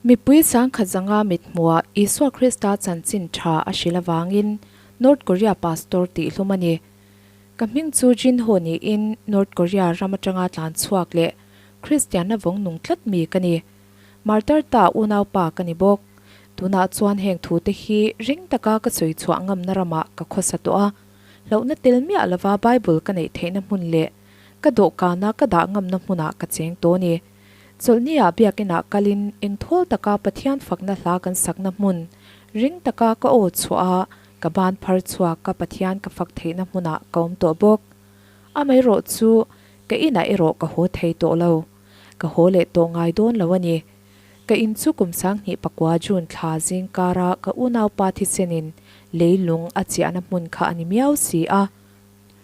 Mipui 1500 mithmuhah Isua Krista chanchin tha a hrilh avangin North Korea pastor tihhlum a ni. Ka hming chu Jin Ho niin North Korea ram atanga tlan chhuak leh Kristianna vawng nung tlat mi ka ni. Martar ta unaupa ka ni bawk. Tunah chuan heng thute hi ring taka ka sawi chhuah ngamna ramah ka khawsa tawh a. Hlauhna tel miah lova Bible ka neih theihna hmun leh ka dawhkana ka dah ngamna hmunah ka cheng tawh a ni. Chawlhniah biakinah kalin engthawl taka Pathian fakna hla kan sakna hmun, ring taka ka aw chhuah a, ka ban phar chhuak ka Pathian ka fak theihna hmunah ka awm tawh bawk. Amaherawh chu ka inah erawh ka haw thei tawh lo. Ka haw leh tawh ngai dawn lo a ni. Ka in chu kum 2009 June thla zing kara ka unaupa thisenin leilung a chiahna hmun kha a ni miau si a.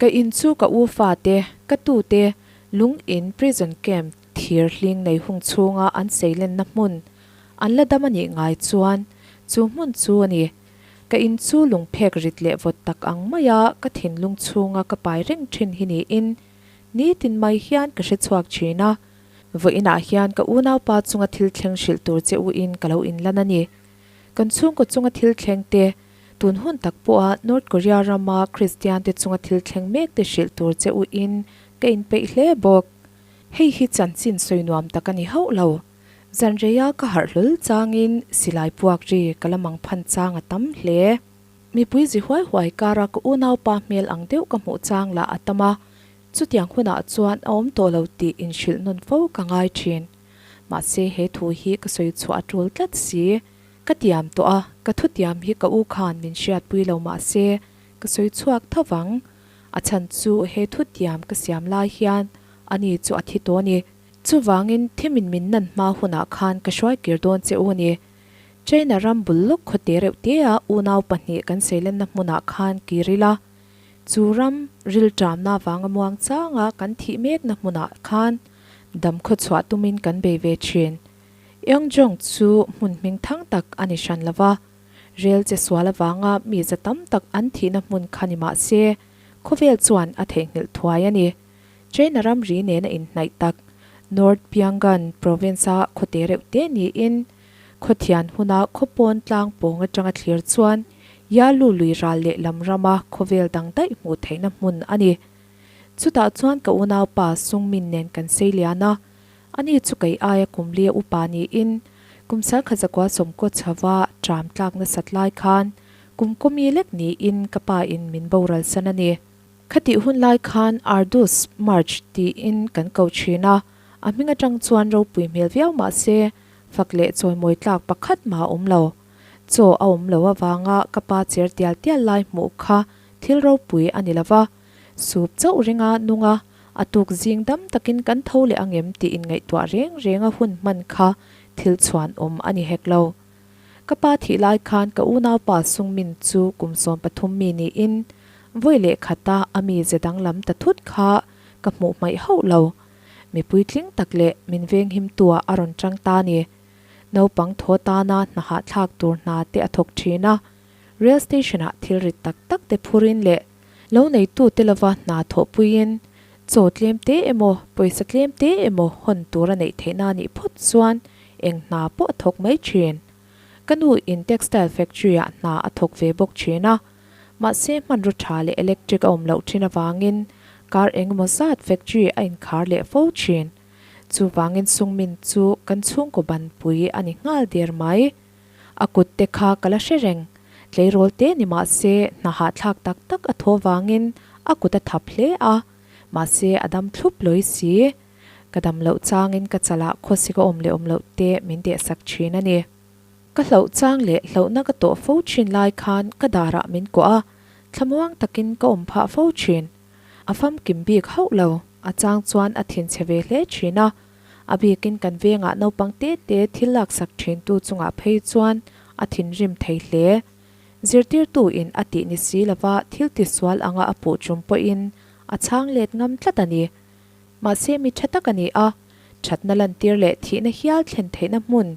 Ka in chu ka u fate, ka tute, lung in prison camp thir hling nei hung chhunga an seilenna hmun an la dam a nih ngai chuan chu hmun chu a ni. Ka in chu lungphek rit leh vawt tak ang maia ka thinlung chhunga ka pai reng thin hi niin nitin mai hian ka hre chhuak thin a. Vawiinah hian ka unaupa chunga thil thleng hrilh tur che u in ka lo inlan a ni. Kan chhungkaw chunga thil thleng te, Tun hun tak pawha North Korea rama Kristiante chunga thil thleng mek te hrilh tur che u in ka inpeih hle bawk. Hei hi chanchin sawi nuam tak a ni hauh lo. Zanreia ka harh hlawl changin silai puak ri ka la mang phan chang a tam hle. Mipui zi huai huai kara ka unaupa hmel ang deuh ka hmuh chang lah a tam a, chutiang hunah chuan a awm tawh lo tih inhrilh nawn fo ka ngai thin. Mahse he thu hi ka sawi chhuah a tul tlat si. Ka tiam tawh a, ka thutiam hi ka u khan min hriatpui lo mah se ka sawi chhuak tho vang. A chhan chu he thutiam ka siam lai hian ani chu a thi tawh a ni. Chuvangin thimin min nan hma hunah khan ka hruai kir dawn che u a ni. China ram bul lawk khawte reuh tea unau pahnih kan seilenna hmunah khan kir ila, chu ram rilṭamna vanga muang changa kan thih mekna hmunah khan dam khawchhuah tumin kan bei ve ṭhin. Yongjong chu hmun hming thang tak a ni hran lo va, rel che sual avanga mi za tam tak an thihna hmun kha ni mah se, khawvel chuan a theihnghilh thuai a ni. China ramri nena inhnaih tak North Pyongan province-a khawte reuh te niin, khawthian huna khawpawn tlang pawng atanga thlir chuan Yalu lui ral leh lam rama khawvel dang daih hmuh theihna hmun a ni. Chutah chuan ka unaupa Sungmin nen kan sei lian a, Ani chu kei aia kum lia upa niin kum 19 sawmkaw chhova tram tlak nasat lai khan kum kawmi lek niin ka pa in min boral san a ni. Khatih hun lai khan Ardus March tiin kan ko thin a, a hming atang chuan ropui hmel viau mah se fak leh chawimawi tlak pakhat mah a awm lo. Chaw a awm lo avanga ka pa cher tial tial lai hmuh kha thil ropui a ni lova, Sup chauh ringa nunga a tuk zing dam takin kan tho leh angem tih inngaihtuah reng renga hun hman kha thil chhuan awm a ni hek lo. Ka pa thih lai khan ka unaupa Sungmin chu kum 13 mi niin vawi leh khata a mi ze danglam ta thut kha ka hmuh hmaih hauh lo. Mi puitling tak leh min venghim tuah a rawn tang ta ni. Naupang thaw tana hna hahthlak tur hna te a thawk thin a, rail station ah thil rit tak tak te phurin leh Lo neitute lova hna thawhpuiin chaw tlem te emaw, pawisa tlem te emaw hawn tur a neih theihna a nih phawt chuan eng hna pawh a thawk mai thin. Ka nu in textile factory ah hna a thawk ve bawk thin a, mahse hmanraw tha leh electric a awm loh thin avangin kar engemaw zat factory a inkhar leh fo thin. Chuvangin Sungmin chu kan chhungkaw banpui a ni nghal der mai. A kut te kha ka la hre reng. Tleirawl te ni mah se hna hahthlak tak tak a thaw vangin a kut a thap hle a, mahse a dam thlup lawi si. Ka dam loh changin ka chalah khawsik a awm leh awm loh te min dehsak thin a ni. Ka hlauh chang leh hlauhna ka tawh fo thin lai khan ka darah min kuah a, thlamuang takin ka awm phah fo thin. A famkim bik hauh lo, a chang chuan a thinchhe ve hle thin a, A bikin kan vengah naupang te te thil laksak thintu chungah phei chuan a thinrim thei hle. Zirtirtu in a tih ni si lova thil tisual anga a puh tum pawhin a chhang let ngam tlat a ni. Mahse mi tha tak a ni a, thatna lantir leh thihna hial thlen theihna hmun,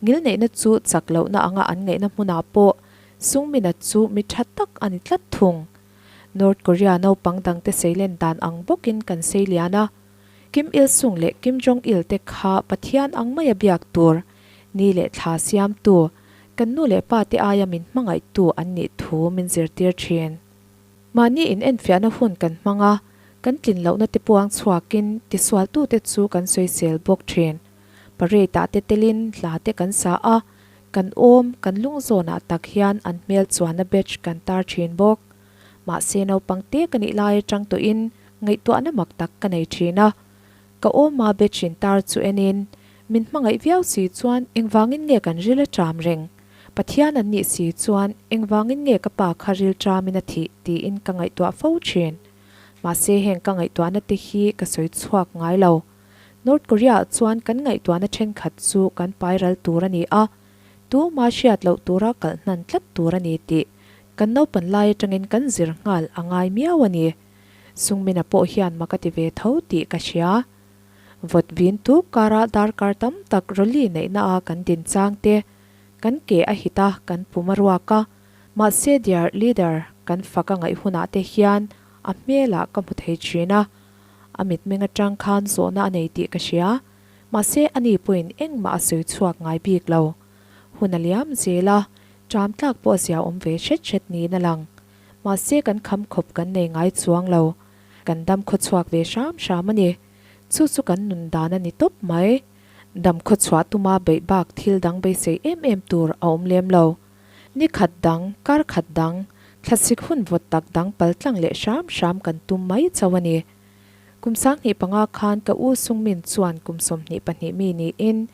ngilneihna chu chak lohna anga an ngaihna hmunah pawh Sungmina chu mi tha tak a ni tlat thung. North Korea naupang dangte seilen dan ang bawkin kan seilian a. Kim Il Sung leh Kim Jong Il te kha Pathian ang maia biak tur. Ni leh thla siamtu, kan nu leh pa te aia min hmangaihtu an nih thu min zirtir thin. Mahni in enfiahna hun kan hmang a, kan tlin lohna te puang chhuakin tisualtute chu kan sawisel bawk thin. Parade ah te telin hla te kan sa a, kan awm, kan lung zawnah tak hian an hmel chuanna badge kan tar thin bawk. Mahse naupang te ka nih lai atang tawhin ngaihtuahna mak tak ka nei thin a. Ka awma badge in tar chu enin, min hmangaih viau si chuan engvangin nge kan ril a ṭam reng? Pathian an nih si chuan engvangin nge ka pa kha ril ṭamin a thih tiin ka ngaihtuah fo ṭhin. Mahse heng ka ngaihtuahna te hi ka sawi chhuak ngai lo. North Korea ah chuan kan ngaihtuahna ṭhenkhat chu kan pai ral tur a ni a, tuma hriat loh tura kalh hnan tlat tur a ni tih kan naupan lai aṭangin kan zir nghal a ngai miau a ni. Sungmina pawh hian mak a ti ve tho tih ka hria. Vawt vin tuk karah darkar tam tak rawli neihna a kan din chang te, kan ke a hit a, kan pum a ruak a, mahse dear leader kan fak a ngaih hunah te hian a hmelah ka hmu thei thin a, a mitmeng atang khan zawhna a nei tih ka hria, mahse ani pawhin engmah a sawi chhuak ngai bik lo. Hun a liam zel a, ṭam tlak pawh a zia awm ve hret hret niin a lang. Mahse kan kham khawp kan nei ngai chuang lo. Kan dam khawchhuak ve hram hram a ni. Chu chu kan nun dan a ni tawp mai. Dam khawchhuah tuma beih bak thil dang beisei em em tur a awm lem lo. Ni khat dang, kar khat dang, thlasik hun vawt tak dang pal tlang leh hram hram kan tum mai chauh a ni. Kum 25 khan ka u Sungmin chuan kum 22 mi niin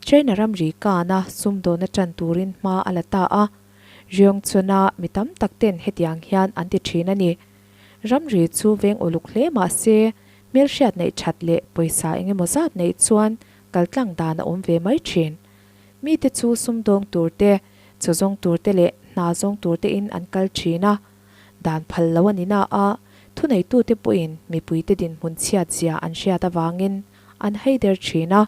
China ramri kana sumdawna tan turin hma a la ta a. Ryongchuna mi tam tak ten hetiang hian an ti thin a ni. Ramri chu veng uluk hle mah se, hmelhriat neih that leh pawisa eng emaw zat neih chuan kaltlang dan a awm ve mai thin. Mite chu sumdawng tur te, chaw zawng tur te leh hna zawng tur te in an kal thin a. Dan phal lo a ni na a, thuneitute pawhin mipuite dinhmun chhiat zia an hriat avangin an haider thin a.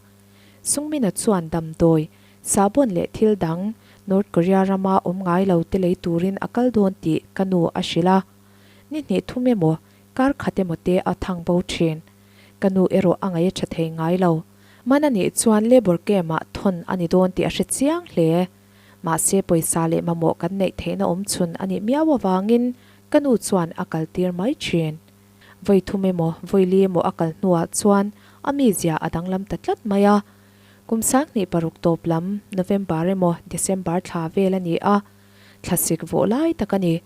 Sungmina chuan damdawi, sahbawn leh thil dang North Korea rama awm ngai lo te lei turin a kal dawn tih ka nu a hrilh a. Ni hnih thum emaw, kar khat emaw te a thang bo thin. Ka nu erawh a ngaih a tha thei ngai lo. Man a nih chuan labour camp-ah thawn a ni dawn tih a hre chiang hle. Mahse pawisa leh mamawh kan neih theihna awm chhun a nih miau avangin ka nu chuan a kaltir mai thin. Vawi thum emaw, vawi li emaw a kal hnuah chuan a mizia a danglam ta tlat mai a. Kum 26 tawp lam, November emaw December thla vel a ni a, thlasik vawh lai tak a ni.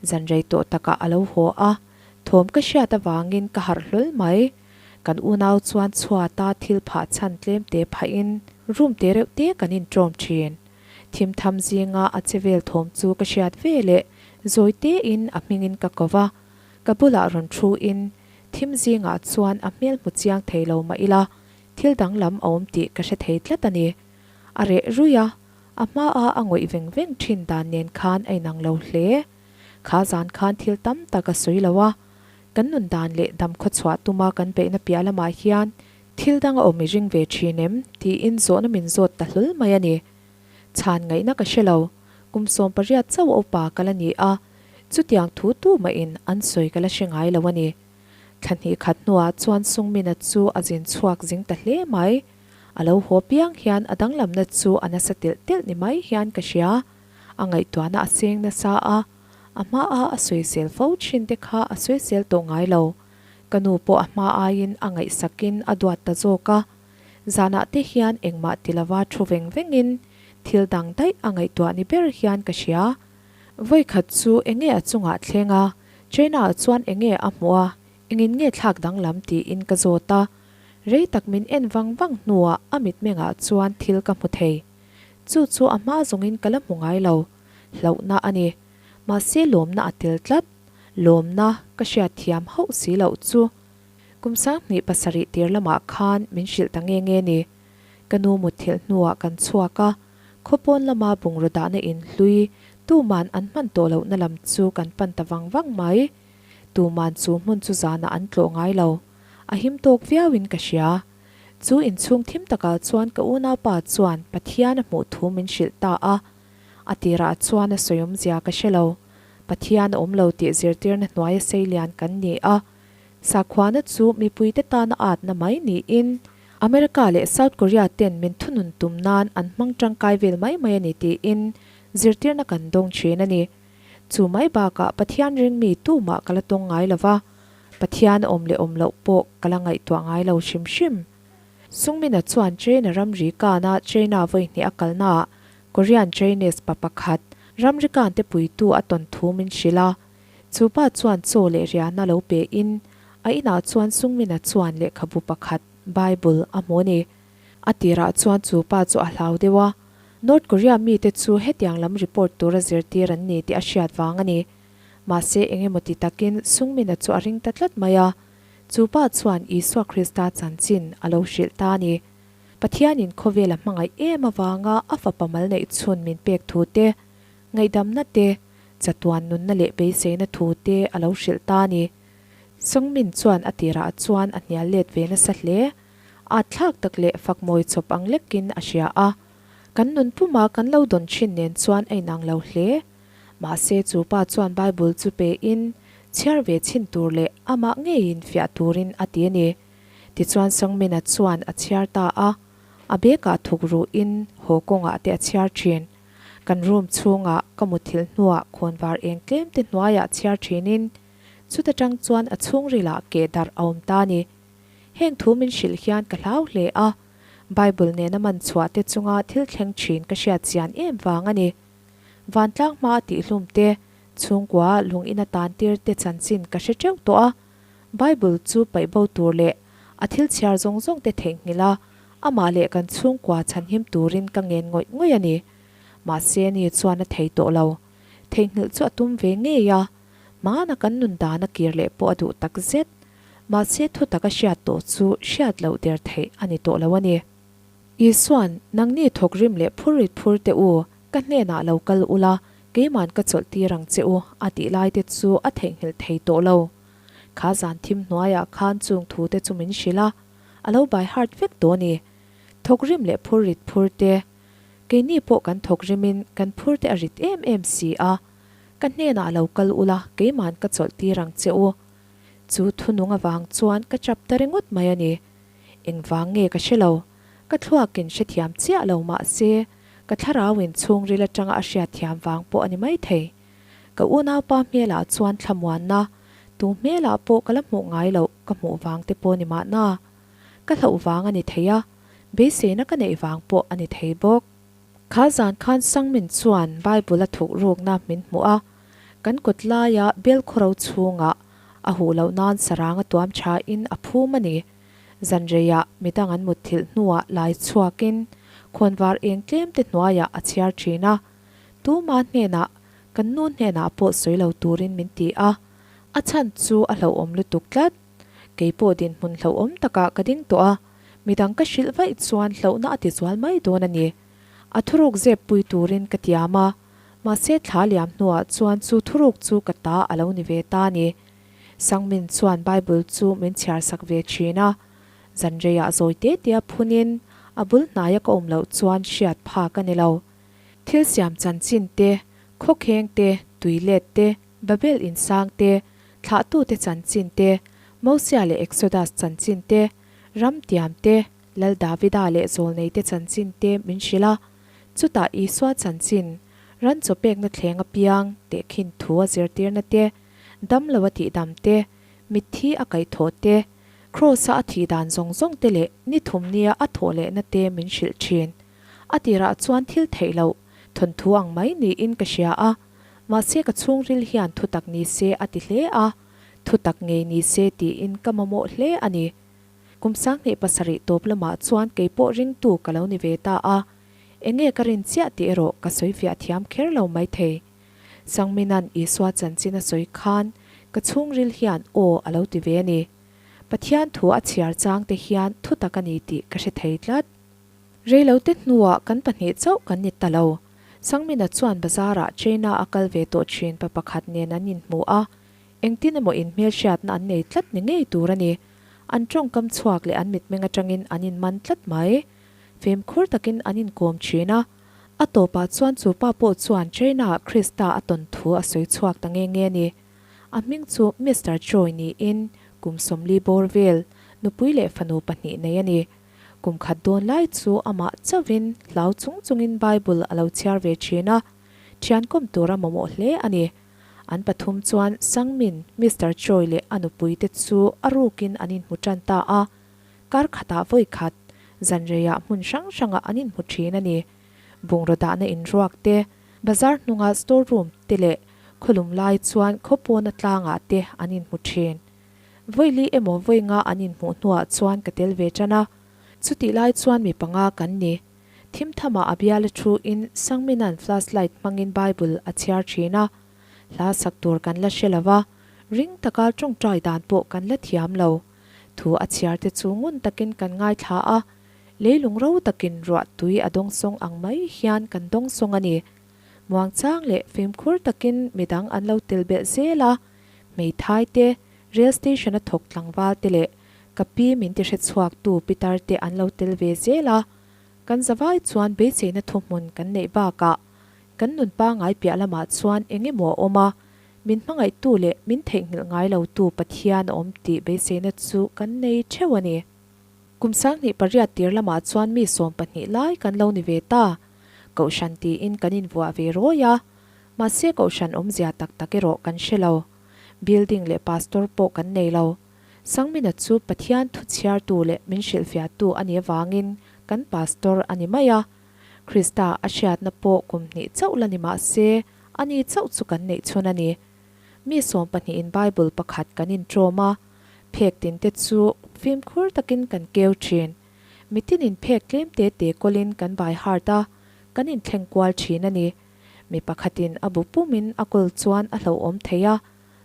Zan rei tawh takah a lo haw a, thawm ka hriat avangin ka harh hlawl mai. Kan unau chuan chhuata thil phah chhan tlem te phahin room te reuh te kan inṭawm ṭhin. Thim tham zinga a che vel thawm chu ka hriat ve leh zawi tein a hmingin ka ko va. Ka bulah rawn thu in thim zingah chuan a hmel hmu chiang thei lo mah ila thil danglam a awm tih ka hre thei tlat a ni. A reh ruih a, a hmaa a ngawih veng veng thin dan nen khan a inang lo hle. Kha zan khan thil tam tak a sawi lo a, kan nun dan leh dam khawchhuah tuma kan beihna piah lamah hian thil dang a awm i ring ve thin em? tiin zawhna min zawt ta hlawl mai a ni. Chhan ngaihna ka hre lo, kum 18 chauh a upa ka la ni a, chutiang thu tu mahin an sawi ka la hre ngai lo a ni. Thla hnih khat hnuah chuan Sungmina chu a zin chhuak zing ta hle mai. A lo haw piang hian a danglamna chu a nasa telh telh ni mai hian ka hria. A ngaihtuahna a seng nasa a, a hmaa a sawisel fo thin te kha a sawisel tawh ngai lo. Ka nu pawh a hma aiin a ngaihsakin a duat ta zawk a. Zanah te hian engmah ti lova thu veng vengin thil dang daih a ngaihtuah ni ber hian ka hria. Vawikhat chu enge a chungah thleng a, China ah chuan enge a hmuh a, engin nge thlak danglam tiin ka zawt a. Rei tak min en vang vang hnuah a mitmengah chuan thil ka hmu thei. Chu chu a hma zawngin ka la hmu ngai lo. Hlauhna a ni. Mahse lawmna a tel tlat. Lawmna ka hriatthiam hauh si loh chu. Kum 27 tir lamah khan min hrilh ta nge nge ni. Ka nu mutthilh hnuah kan chhuak a, khawpawn lama bungraw dahna in hlui tuman an hman tawh lohna lam chu kan pan ta vang vang mai. Tuman chu hmun chu zanah an tlawh ngai lo. A him tawk viauin ka hria. Chu inchhung thim takah chuan ka unaupa chuan Pathian a hmuh thu min hrilh ta a. A tirah chuan a sawiawmzia ka hre lo. Pathian a awm lo tih zirtirna hnuaia seilian kan ni a. Sakhuana chu mipuite tana atna mai niin. America leh South Korea ten min thunun tum nan an hmang tangkai vel mai mai a ni tiin zirtirna kan dawng thin a ni. Chu mai bakah Pathian ring mi tumah ka la tawng ngai lo va, Pathian awm leh awm loh pawh ka la ngaihtuah ngai lo hrim hrim. Sungmina chuan China ramri kana China vawi hnih a kalnaah Korean Chinese pa pakhat ramri kante puitu a tawn thu min hrilh a. Chu pa chuan chaw leh riahna lo pe in a inah chuan Sungmina chuan lehkhabu pakhat, Bible, a hmu a ni. A tirah chuan chu pa chu a hlau deuh a, North Korea mite chu hetiang lam report tura zirtir an ni tih a hriat vang a ni. Mahse engemaw ti takin Sungmina chu a ring ta tlat mai a, chu pa chuan Isua Krista chanchin a lo hrilh ta a ni. Pathianin khawvel a hmangaih em avanga a fapa mal neih chhun min pek thu te, ngaihdamna te, chatuan nunna leh beiseina thu te a lo hrilh ta a ni. Sungmin chuan a tirah chuan a hnial let ve nasa hle. At thlak tak leh fak mawi chawp ang lekin a hria a. Kan nun puma kan lo dawn thin nen chuan a inang lo hle. Mahse chu pa chuan Bible chu pe in chhiar ve chhin tur leh amah ngeiin fiah turin a ti a ni. Tichuan Sangmina chuan a chhiar ta a, a bekah thuk ruhin haw kawngah te a chhiar thin. Kan room chhungah ka muthilh hnuah khawnvar eng tlem te hnuaiah chhiar thinin chuta tang chuan a chhungrilah keh darh a awm ta a ni. Heng thu min hrilh hian ka hlau hle a, Bible nena man chhuah te chunga thil thleng thin ka hriat chian em vang a ni. Vantlang hma a tihhlum te, chhungkua lung ina tan tir te chanchin ka hre teuh tawh a, Bible chu paih bo tur leh a thil chhiar zawng zawng te theihnghilh a, amah leh kan chhungkua chhanhim turin ka ngen ngawih ngawih a ni. Mahse ni chuan a thei tawh lo. Theihnghilh chu a tum ve ngei a, hmana kan nun dan a kir leh pawh a duh tak zet. Mahse thutak a hriat tawh chu hriat loh der theih a ni tawh lo a ni. Isua'n, Nangni thawk rim leh phur rit phur teh u, ka hnenah lo kal ula, keima'n ka chawlh tir ang che u, a tih lai te chu a theihnghilh thei tawh lo. Kha zan thim hnuaiah khan chung thu te chu min hrilh a, a lo by heart vek tawh a ni. Thawk rim leh phur rit phur te, keini pawh kan thawk rimin kan phur te a rit em em si a, ka hnenah lo kal ula, keima'n ka chawlh tir ang che u. Chu thunung avang chuan ka chap ta ringawt mai a ni. Engvang nge ka hre lo, ka thluakin hrethiam chiah lo mah se, ka thlarauin chhungril atanga a hriatthiam vang pawh a ni maithei. Ka unaupa hmelah chuan thlamuanna, tu hmelah pawh ka la hmuh ngai loh ka hmuh vang te pawh ni mahna. Ka hlauh vang a ni thei a, beiseina ka neih vang pawh a ni thei bawk. Kha zan khan Sangmin chuan Bible a thuk rukna min hmuh a, kan kawt laia bel khawro chhungah a huh loh nan sarang a tuam thain a phum a ni. Zanreiah midang an mutthilh hnuah lai chhuakin khawnvar eng tlem te hnuaiah a chhiar thin a, tuma hnenah kan nu hnenah pawh sawi lo turin min ti a, a chhan chu a hlauhawm lutuk tlat. Kei pawh dinhmun hlauhawm takah ka ding tawh a, midang ka hrilh vaih chuan hlauhna a tizual mai dawn a ni. A thuruk zep pui turin ka tiam a, mahse thla liam hnuah chuan chu thuruk chu ka ta a lo ni ve ta a ni. Sangmin chuan Bible chu min chhiar sak ve thin a, zanreiah zawi te tea phunin a bul hnaia ka awm loh chuan hriat phak a ni lo. Thil siam chanchin te, khawkheng te, tuilet te, Babel insang te, thlahtute chanchin te, Mosia leh Exodus chanchin te, ram tiam te, Lal Davida leh Zawlneite chanchin te min hrilh a, chutah Isua chanchin, ran chaw pekna thleng apiang tehkhin thu a zirtirna te, damlo a tihdam te, mitthi a kaihthawh te, Kraws-a a thih dan zawng zawng te leh ni thum nia a thawh lehna te min hrilh thin. A tirah chuan thil theih loh, thawnthu ang mai niin ka hria a, mahse ka chhungril hian thutak ni se a ti hle a, thutak ngei ni se tiin ka mamawh hle a ni. Kum 2007 tawp lamah chuan kei pawh ringtu ka lo ni ve ta a, enge ka rin chiah tih erawh ka sawi fiah thiam kher lo maithei. Sangminan Isua chanchin a sawi khan ka chhungril hian aw a lo ti ve a ni. Pathian thu a chhiar chang te hian thutak a ni tih ka hre thei tlat. Reilote hnuah kan pahnih chauh kan ni ta lo. Sangmina chuan bazarah China a kal ve tawh thin pa pakhat nen an inhmu a, Engtin emaw inhmelhriatna an nei tlat ni ngei tur a ni. An tawngkam chhuak leh an mitmeng atangin an inman tlat mai. Fimkhur takin an inkawm thin a. A tawpah chuan chu pa pawh chuan China-ah Krista a tawn thu a sawi chhuak ta nge nge a ni. A hming chu Mister Choi niin kum 40 bawr vel, nupui leh fanu pahnih nei a ni. Kum khat dawn lai chu amah chauhin hlau chung chungin Bible a lo chhiar ve thin a, thian kawm tur a mamawh hle a ni. An pathum chuan Sangmin, Mister Choi leh a nupui te chu a rukin an inhmu tan ta a. Kar khatah vawi khat, zan reiah hmun hrang hrangah an inhmu thin a ni. Bungraw dahna inruak te, bazar hnunga store room te leh khawlum lai chuan khawpawna tlangah te an inhmu thin. Vawili emaw vawi nga an inhmuh hnuah chuan ka tel ve tan a, chutih lai chuan mi panga kan ni. Thim thamah a biala thu in Sangmina'n flashlight hmangin Bible a chhiar thin a, hla sak tur kan la hre lo va, ring taka tawngtai dan pawh kan la thiam lo. Thu a chhiar te chu ngun takin kan ngaithla a, leilung ro takin ruah tui a dawngsawng ang mai hian kan dawngsawng a ni. Muangchang leh fimkhur takin midang an lo tel belh zel a, Hmeithai te, Rail Station a thawk tlangval te leh ka pi min ti hrechhuak tu pitar te an lo tel ve zel a, kan zavai chuan beiseina thuhmun kan neih bakah kan nun pangai piah lamah chuan eng emaw a awm a, min hmangaihtu leh min theihnghilh ngai lo tu Pathian a awm tih beiseina chu kan nei theuh a ni. Kum 2008 tir lamah chuan mi 12 lai kan lo ni ve ta, Kohhran tiin kan invuah ve rawi a, Mahse kohhran awmzia tak tak erawh kan hre lo. Building leh pastor pawh kan nei lo. Sangmina chu Pathian thu chhiartu leh min hrilhfiahtu a nih avangin kan pastor a ni mai a. Krista a hriatna pawh kum hnih chauh la ni mahse ani chauh chu kan neih chhun a ni. Mi sawmpahnihin Bible pakhat kan inṭawm a, phek tinte chu fimkhur takin kan keu ṭhin. Mitinin phek tlem te te kawlin kan by heart a, kan inthleng kual ṭhin a ni. Mi pakhatin a bu pumin a kawl chuan a hlauhawm thei a,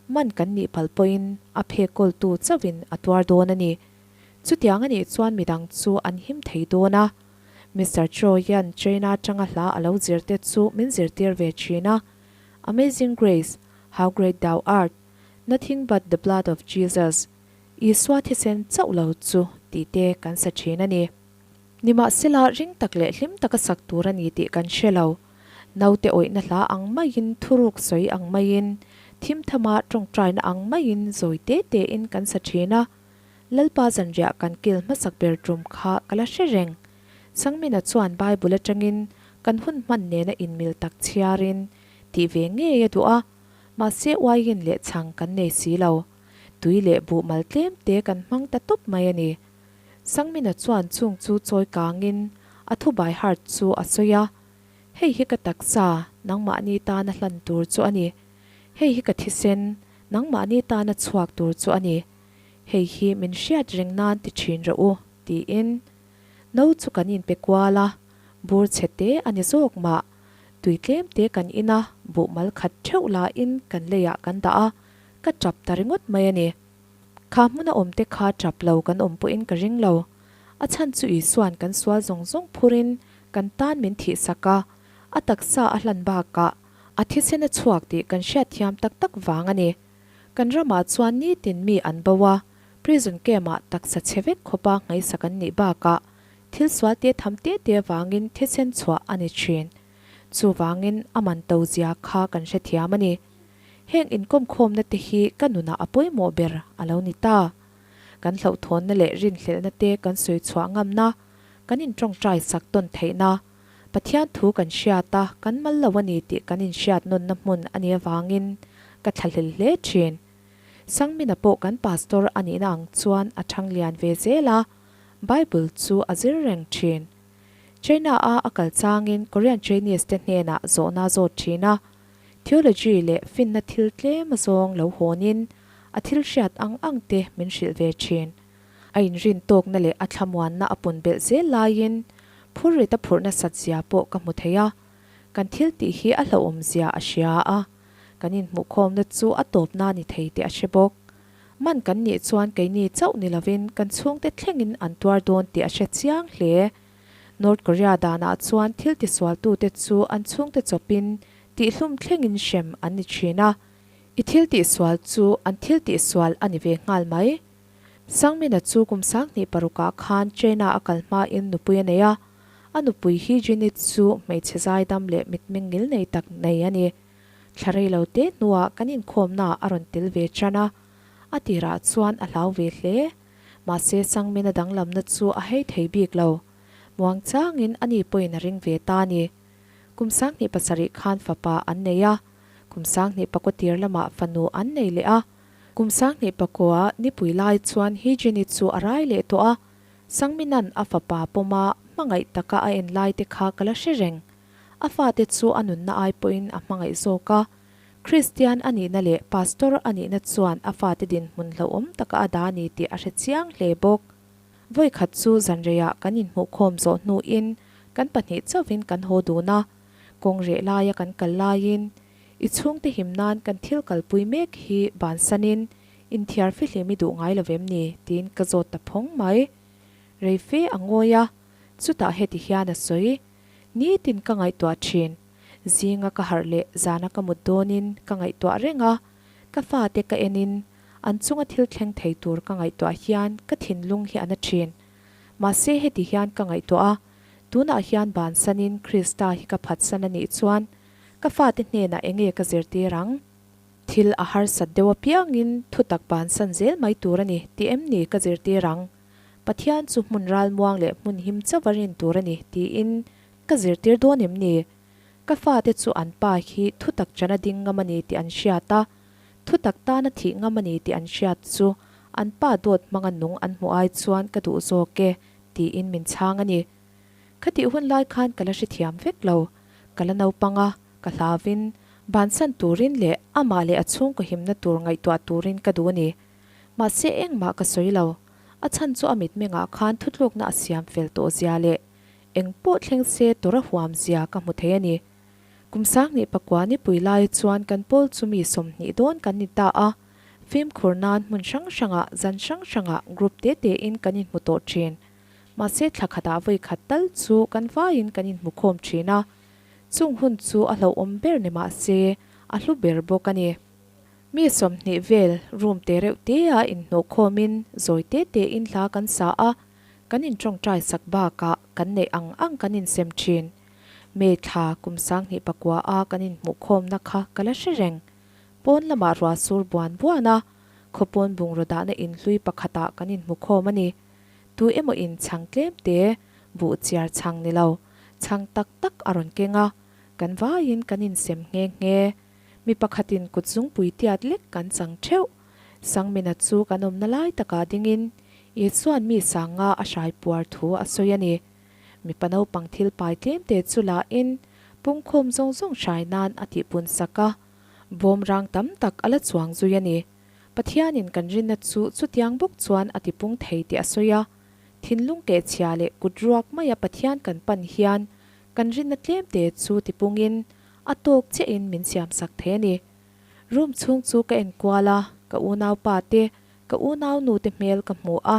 man kan nih palh pawhin a phek kawltu chauhin a tuar dawn a ni. Chutiang a nih chuan midang chu an him thei dawn a. Mister Choi hian China atanga hla a lo zir te chu min zirtir ve thin a, Amazing Grace, How Great Thou Art, Nothing But The Blood Of Jesus, Isua thisen chauh lo chu tih te kan sa thin a ni. Nimahsela, ring tak leh hlim taka sak tur a ni tih kan hre lo. Naute awihna hla ang maiin, thuruk sawi ang maiin, thim thama tawngtaina ang maiin zawi te tein kan sa thin a. Lalpa zanriah kan kil hmasak ber tum kha ka la hre reng. Sangmina chuan Bible atangin kan hun hman nena inmil tak chhiarin tih ve ngei a duh a, mahse uaiin leh chhang kan nei si lo. Tui leh buh mal tlem te kan hmang ta tawp mai a ni. Sangmina chuan chung chu chawi kangin a thu by heart chu a sawi a, Hei hi ka taksa, nangmahni tana hlan tur chu a ni. Hei hi ka thisen, nangmahni tana chhuak tur chu a ni. Hei hi min hriat reng nan ti thin rawh u, tiin. No chu kan inpe kual a, bur chhe te a ni zawk mah. Tui tlem te kan in a, buh mal khat theuh lahin kan leiah kan dah a, ka tap ta ringawt mai a ni. Kha hmuna awmte kha tap lo kan awm pawhin ka ring lo. A chhan chu Isua'n kan sual zawng zawng phurin kan tan min thihsak a, a taksa a hlan bakah a thisen a chhuak tih kan hriatthiam tak tak vang a ni. Kan ramah chuan nitin mi an bo a, prison camp-ah taksa chhe vek khawpa ngaihsak an nih bakah thil sual te tham te te vangin thisen chhuah a ni thin. Chuvangin a man to zia kha kan hrethiam a ni. Heng inkawmkhawmna te hi ka nunah a pawimawh ber a lo ni ta. Kan hlauhthawnna leh rinhlelhna te kan sawi chhuah ngamna, kan intawngtai sak tawn theihna, Pathian thu kan hriat a, kan mal lo a ni tih kan inhriat nawnna hmun a nih avangin ka thlahlel hle thin. Sangmina pawh kan pastor a nihna ang chuan a thang lian ve zel a, Bible chu a zir reng thin. China-a a kal changin Korean Chinese te hnenah zawhna a zawt thin a, Theology leh finna thil tlem azawng lo hawnin a thil hriat ang ang te min hrilh ve thin. A inrin tawkna leh a thlamuanna a pun belh zel laiin phurrit a phurh nasat zia pawh ka hmu thei a. Kan thil tih hi a hlauhawm zia a hria a, kan inhmuhkhawmna chu a tawpna ni thei tih a hre bawk. Man kan nih chuan keini chauh ni lovin kan chhungte thlengin an tuar dawn tih a hre chiang hle. North Korea danah chuan thil tisualtute chu an chhungte chawpin tihhlum thlengin hrem an ni thin a, i thil tihsual chu an thil tihsual a ni ve nghal mai. Sangmina chu kum 2006ah khan China a kal hmain nupui a nei a, a nupui hi Jinit chu hmeichhe zaidam leh mitmeng ngil nei tak nei a ni. Thla rei lo te hnuah kan inkhawmnaah a rawn tel ve tan a, a tirah chuan a hlau ve hle. Mahse Sangmina danglamna chu a hei thei bik lo. Muangchangin ani pawhin a ring ve ta a ni. Kum 27 khan fapa an nei a, kum 20 pakua tir lamah fanu an nei leh a. Kum 20 pakua nipui lai chuan Hijini chu a rai leh tawh a, Sangmina'n a fapa pawma hmangaih taka a en lai te kha ka la hre reng. A fate chu a nunna ai pawhin a hmangaih zawk a. Kristian a nihna leh Pastor a nihna chuan a fate dinhmun hlauhawm taka a dah a ni tih a hre chiang hle bawk. Vawikhat chu zanreiah kan inhmuhkhawm zawh hnuin kan pahnih chauhin kan haw dun a, kawng reh laia kan kal laiin i chhungte him nan kan thil kalpui mek hi bansanin inthiar fihlim i duh ngai lo vem ni? tiin ka zawt ta phawng mai. Reife a ngawi a, chutah heti hian a sawi, Nitin ka ngaihtuah thin. Zinga ka harh leh zana ka mut dawnin ka ngaihtuah reng a, ka fate ka enin an chunga thil thleng thei tur ka ngaihtuah hian ka thinlung hi a na thin. Mahse heti hian ka ngaihtuah a, tunah hian bansanin Krista hi ka phatsan a nih chuan ka fate hnenah enge ka zirtir ang? Thil a harsat deuh apiangin thutak bansan zel mai tur a ni tih em ni ka zirtir ang? Pathian chu hmun ralmuang leh hmun him chauh a rin tur a ni tiin ka zirtir dawn em ni? Ka fate chu an pa hi thutak chana ding ngam a ni tih an hriat a, thutak tana thih ngam a ni tih an hriat chu an pa dawt hmanga nung an hmuh ai chuan ka duh zawk e tiin min chhang a ni. Khatih hun lai khan ka la hrethiam vek lo, ka la naupang a, ka hlauvin bansan turin leh amah leh a chhungkaw himna tur ngaihtuah turin ka duh a ni. Mahse engmah ka sawi lo, a chhan chu a mitmengah khan thutlukna a siam fel tawh zia leh eng pawh thleng se tawrh a huam zia ka hmu thei a ni. Kum 20 pakua nipui lai chuan kan pawl chu mi 20 dawn kan ni ta a, fimkhur nan hmun hrang hrangah zan hrang hrangah group te tein kan inhmu tawh thin. Mahse thla khatah vawi khat tal chu kan vaiin kan inhmu khawm thin a, chung hun chu a hlauhawm ber ni mahse a hlu ber bawk a ni. Mi 20 vel room te reuh te a inhnawh khawmin zawi te tein hla kan sa a, kan intawngtai sak bakah kan neih ang ang kan insem thin. May thla kum 20 pakua a kan inhmuh khawmna kha ka la hre reng. Pawn lamah ruah sur buan buan a, khawpawn bungraw dahna inhlui pakhatah kan inhmu khawm a ni. Tu emaw in chhang tlem te, buh chiar chhang ni lo, chhang tak tak a rawn keng a, kan vaiin kan insem nghe nghe. Mi pakhatin kut zungpui tiat lek kan chang theuh. Sangmina chu kan awmna lai takah dingin Isua'n mi sanga a hrai puar thu a sawi a ni. Mipa naupang thil pai tlem te chu lahin pungkhawm zawng zawng hrai nan a tihpun sak a, bawm rang tam tak a la chuang zui a ni. Pathianin kan rinna chu chutiang bawk chuan a tipung thei tih a sawi a. Thinlung kehchhia leh kut ruak maia Pathian kan pan hian kan rinna tlem te chu tipungin a tawk chiahin min siamsak thei a ni. Room chhung chu ka en kual a, ka unaupa te, ka unaunu te hmel ka hmu a,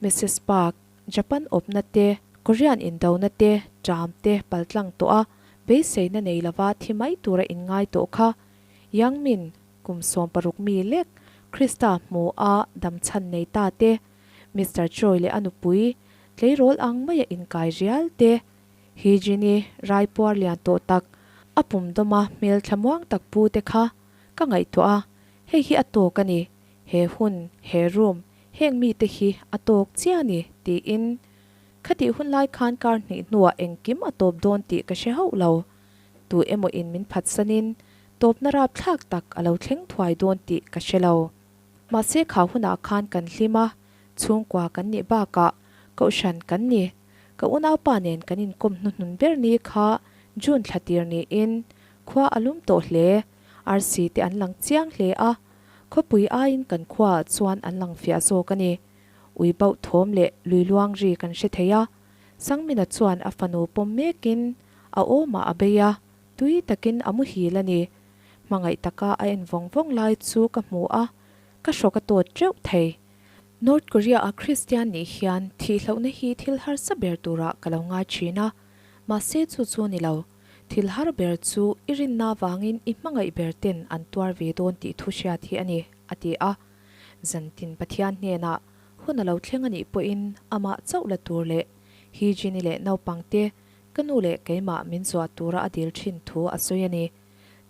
Missus Park, Japan awpna te, Korean indona te, ṭam te paltlang tawh a, beiseina nei lova thi mai tura inngai tawh kha. Yang Min, kum 16 mi lek, Krista hmu a damchhan nei ta te, Mister Choi leh a nupui, tleirawl ang maia inkai rial te, Hi Jin-i raipuar lian tawh tak, a pum dawma hmel thlamuang tak pu te kha ka ngaihtuah a, hei hi a tawk a ni, he hun, he room, heng mite hi a tawk chiah a ni, tiin. Khatih hun lai khan kar hnih hnuah engkim a tawp dawn tih ka hre hauh lo. Tu emaw in min phatsanin tawpna rapthlak tak a lo thleng thuai dawn tih ka hre lo. Mahse kha hunah khan kan hlim a, chhungkua kan nih bakah kohhran kan ni. Ka unaupa nen kan inkawm hnuhnun ber ni kha June thla tir niin khua a lum tawh hle. Arsi te an lang chiang hle a, khawpui aiin kan khuaah chuan an lang fiah zawk a ni. Ui bauh thawm leh lui luang ri kan hre thei a, Sangmina chuan a fanu pawm mekin a awmah a bei a, tui takin a muhil a ni. Hmangaih taka a en vawng vawng lai chu ka hmu a, ka hrawk a tawt teuh thei. North Korea-a Kristian nih hian thihlohna hi thil harsa ber turah ka lo ngai thin a, mahse chu chu ni lo. Thil har ber chu i rinna avangin i hmangaih ber ten an tuar ve dawn tih thu hriat hi a ni, a ti a. Zantin Pathian hnenah hun a lo thleng a nih pawhin amah chauh la tur leh Hee Jin-i leh naupangte ka nu leh keimah min zuah tura a dil thin thu a sawi a ni.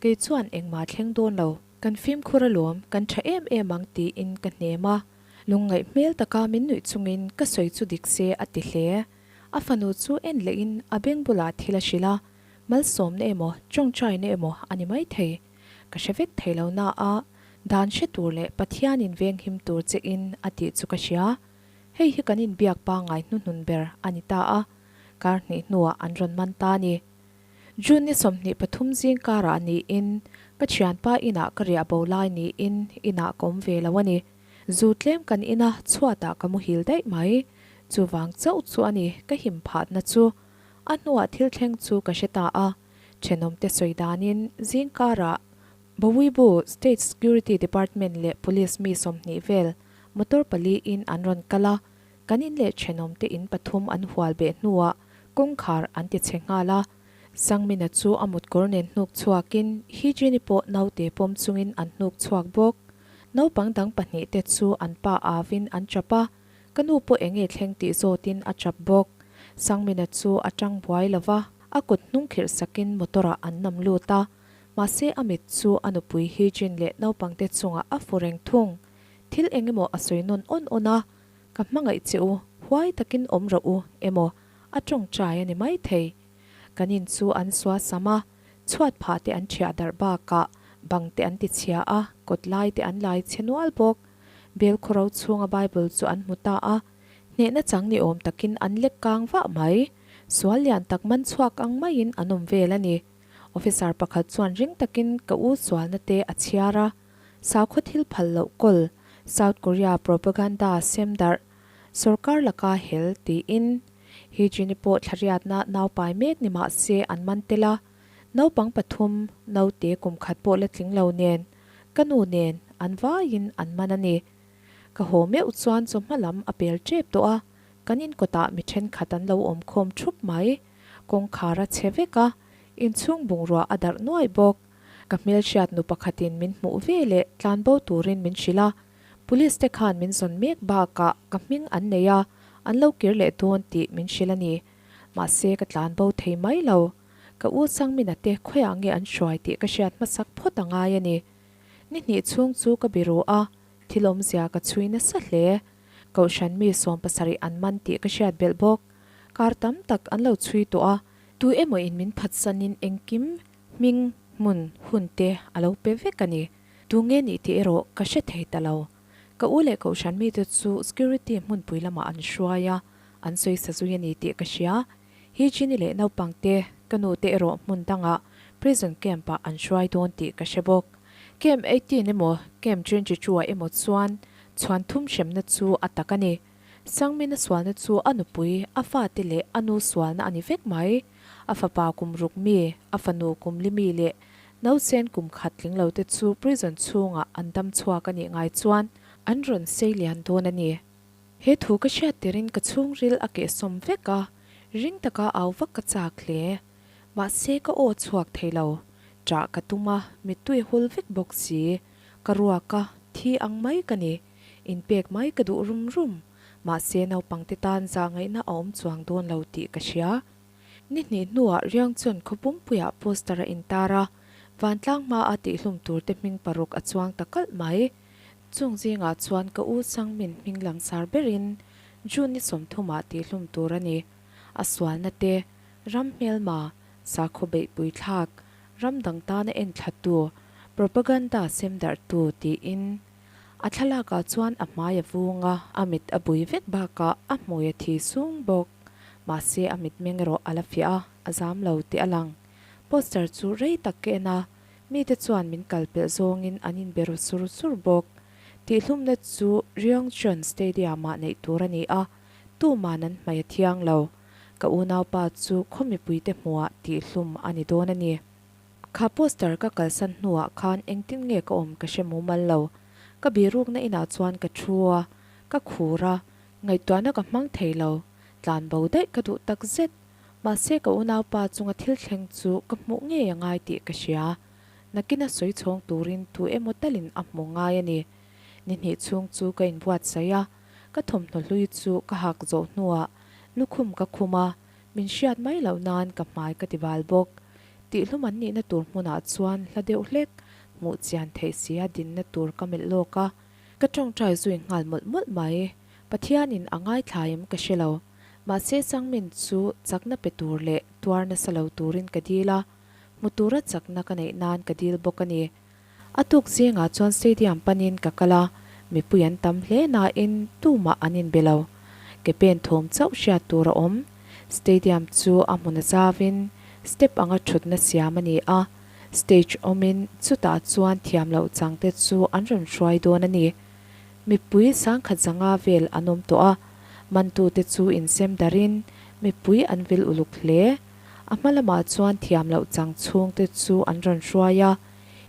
Kei chuan engmah thleng dawn lo. Kan fimkhur alawm, kan tha em em ang tiin ka hnem a. Lungngaih hmel taka min nuih chungin ka sawi chu dik se a ti hle. A fanu chu en lehin a beng bulah thil a hrilh a, malsawmna emaw tawngtaina emaw a ni maithei. Ka hre vek thei lo na a, dan hre tur leh Pathianin venghim tur che in a tih chu ka hria. Hei hi kan inbiak pangngai hnuhnun ber a ni ta a, kar hnih hnuah an rawn man ta a ni. June ni 23 zing karah niin ka thianpa inah ka riah bo lai niin inah ka awm ve lo a ni. Zu tlem kan ina chhuatah ka muhil daih mai. Chuvang chauh chu a ni ka him phatna chu. A hnuah thil thleng chu ka hre ta a, thenawmte sawi danin zing karah Bawibu State Security Department leh Police mi 20 vel motor pali in an rawn kal a, kan in leh thenawmte in pathum an hual beh hnuah kawngkhar an ti chhe nghal a. Sangmina chu a mutkawr nen hnuk chhuakin Hijini pawh naute pawm chungin an hnuk chhuak bawk. Naupang dang pahnih te chu an pa avin an chap a, ka nu pawh enge thleng tih zawtin a chap bawk. Sangmina chu a tang buai lo va, a kut hnung khirh sakin motor ah an nam lut a, mahse a mit chu a nupui Hijin leh naupangte chungah a fu reng thung. Thil engemaw a sawi nawn awn awn a, Ka hmangaih che u, huai takin awm rawh u emaw a tawngtai a ni maithei. Kan in chu an sua sam a, chhuat phah te an thiah darh bakah bang te an ti chhia a, kawt lai te an lai chhe nual bawk. Bel khawro chhunga Bible chu an hmu ta a, hnehna chang ni awm takin an lek kang vah mai. Sual lian tak man chhuak ang maiin an awm vel a ni. Officer pakhat chuan ring takin ka u sualna te a chhiar a, sakhaw thil phal loh kawl, South Korea propaganda sem darh, sorkar laka hel tiin Hijini pawh thlariatna naupai mek ni mah se an man tel a, naupang pathum, naute kum khat pawh la tling lo nen, ka nu nen an vaiin an man a ni. Ka haw meuh chuan chawhma lam a pel tep tawh a, kan inkawtah mi thenkhat an lo awm khawm thup mai. Kawngkhar a chhe vek a, inchhung bungrua a darh nuai bawk. Ka hmelhriat nu pakhatin min hmuh ve leh tlanbo turin min hrilh a, Police te khan min zawn mek bakah ka hming an nei a, an lo kir leh dawn tih min hrilh a ni. Mahse ka tlan bo thei mai lo. Ka u Sangmina te khawiah nge an hruai tih ka hriat hmasak phawt a ngai a ni. Ni hnih chhung chu ka biru a, thil awmzia ka chhui nasa hle. Kohhran mi 70 an man tih ka hriat belh bawk. Kar tam tak an lo chhui tawh a, tu emaw in min phatsanin engkim hming, hmun, hun te a lo pe vek a ni. Tunge nih tih erawh ka hre thei ta lo. Ka u leh kohhran mite chu security hmunpui lamah an hruai a, an sawi sa zui a ni tih ka hria. Hi Ginny leh naupangte, ka nute erawh hmun dangah prison camp-ah an hruai dawn tih ka hre bawk. Camp 18 emaw Camp 22 ah emaw chuan chhuan thum hremna chu a tak a ni. Sangmina sualna chu a nupui, a fate leh a nu sualna a ni vek mai. A fapa kum ruk mi, a fanu kum li mi leh Nausen kum khat tling lo te chu prison chhungah an dam chhuak a nih ngai chuan an rawn sei lian dawn a ni. He thu ka hriat tirin ka chhungril a kehsawm vek a, ring taka au vak ka chak hle. Mahse ka aw chhuak thei lo. Ṭah ka tum a, mittui hul vek bawk si. Ka ruak a, thi ang mai ka ni. Inpek mai ka duh rum rum. Mahse naupangte tan zahngaihna a awm chuang dawn lo tih ka hria. Ni hnih hnuah Riangchun khaw pumpuiah poster a intar a, vantlang hmaa tihhlum turte hming paruk a chuang ta kalh mai. Chung zingah chuan ka u Sangmin hming langsar berin June ni 30 ah tihhlum tur a ni. A sualna te, ram hmelma, sakhaw beihpui thlak, ram dang tana enthlatu, propaganda sem darhtu tiin a thlalakah chuan a hmai a vung a, a mit a bui vek bakah a hmui a thi sung bawk. Mahse a mitmeng erawh a la fiah a, a zam lo tih a lang. Poster chu rei tak ka en a, mite chuan min kal pelh zawngin an inbe ru sur sur bawk. Tihhlumna chu Ryongchon Stadium-ah neih tur a ni a, tuman an hmai a thiang lo. Ka unaupa chu khaw mipuite hmuhah tihhlum a ni dawn a ni. Kha poster ka kalsan hnuah khan engtin nge ka awm ka hre mumal lo. Ka birukna inah chuan ka thu a, ka khur a, Ngaihtuahna ka hmang thei lo, tlan bo daih ka duh tak zet. Mahse ka unaupa chunga thil thleng chu ka hmuh ngei a ngai tih ka hria. Nakina sawi chhawng turin tu emaw talin a hmu ngai a ni. Ni hnih chhung chu ka inbuatsaih a, ka thawmhnaw hlui chu ka hak zawh hnuah lukhum ka khum a, min hriat mai loh nan ka hmai ka ti bal bawk. Tihhlum an nihna tur hmunah chuan hla deuh hlek hmuh chian theih sia dinna tur ka melh lawk a. Ka ṭawngṭai zui nghal mawlh mawlh mai. Pathianin a ngaithla em ka hre lo. Mahse Sangmin chu chakna pe tur leh tuar nasa lo turin ka dil a, hmu tura chakna ka neih nan ka dil bawk a ni. A tuk zingah chuan stadium panin ka kal a, mipui an tam hle nain tumah an inbe lo. Ke pen thawm chauh hriat tur a awm. Stadium chu a hmun a zauin step anga thutna siam a ni a, stage awmin chutah chuan thiam loh changte chu an rawn hruai dawn a ni. Mipui sangkhat zanga vel an awm tawh a, mantute chu insem darin mipui an vil uluk hle. A hma lamah chuan thiam loh chang chhungte chu an rawn hruai a,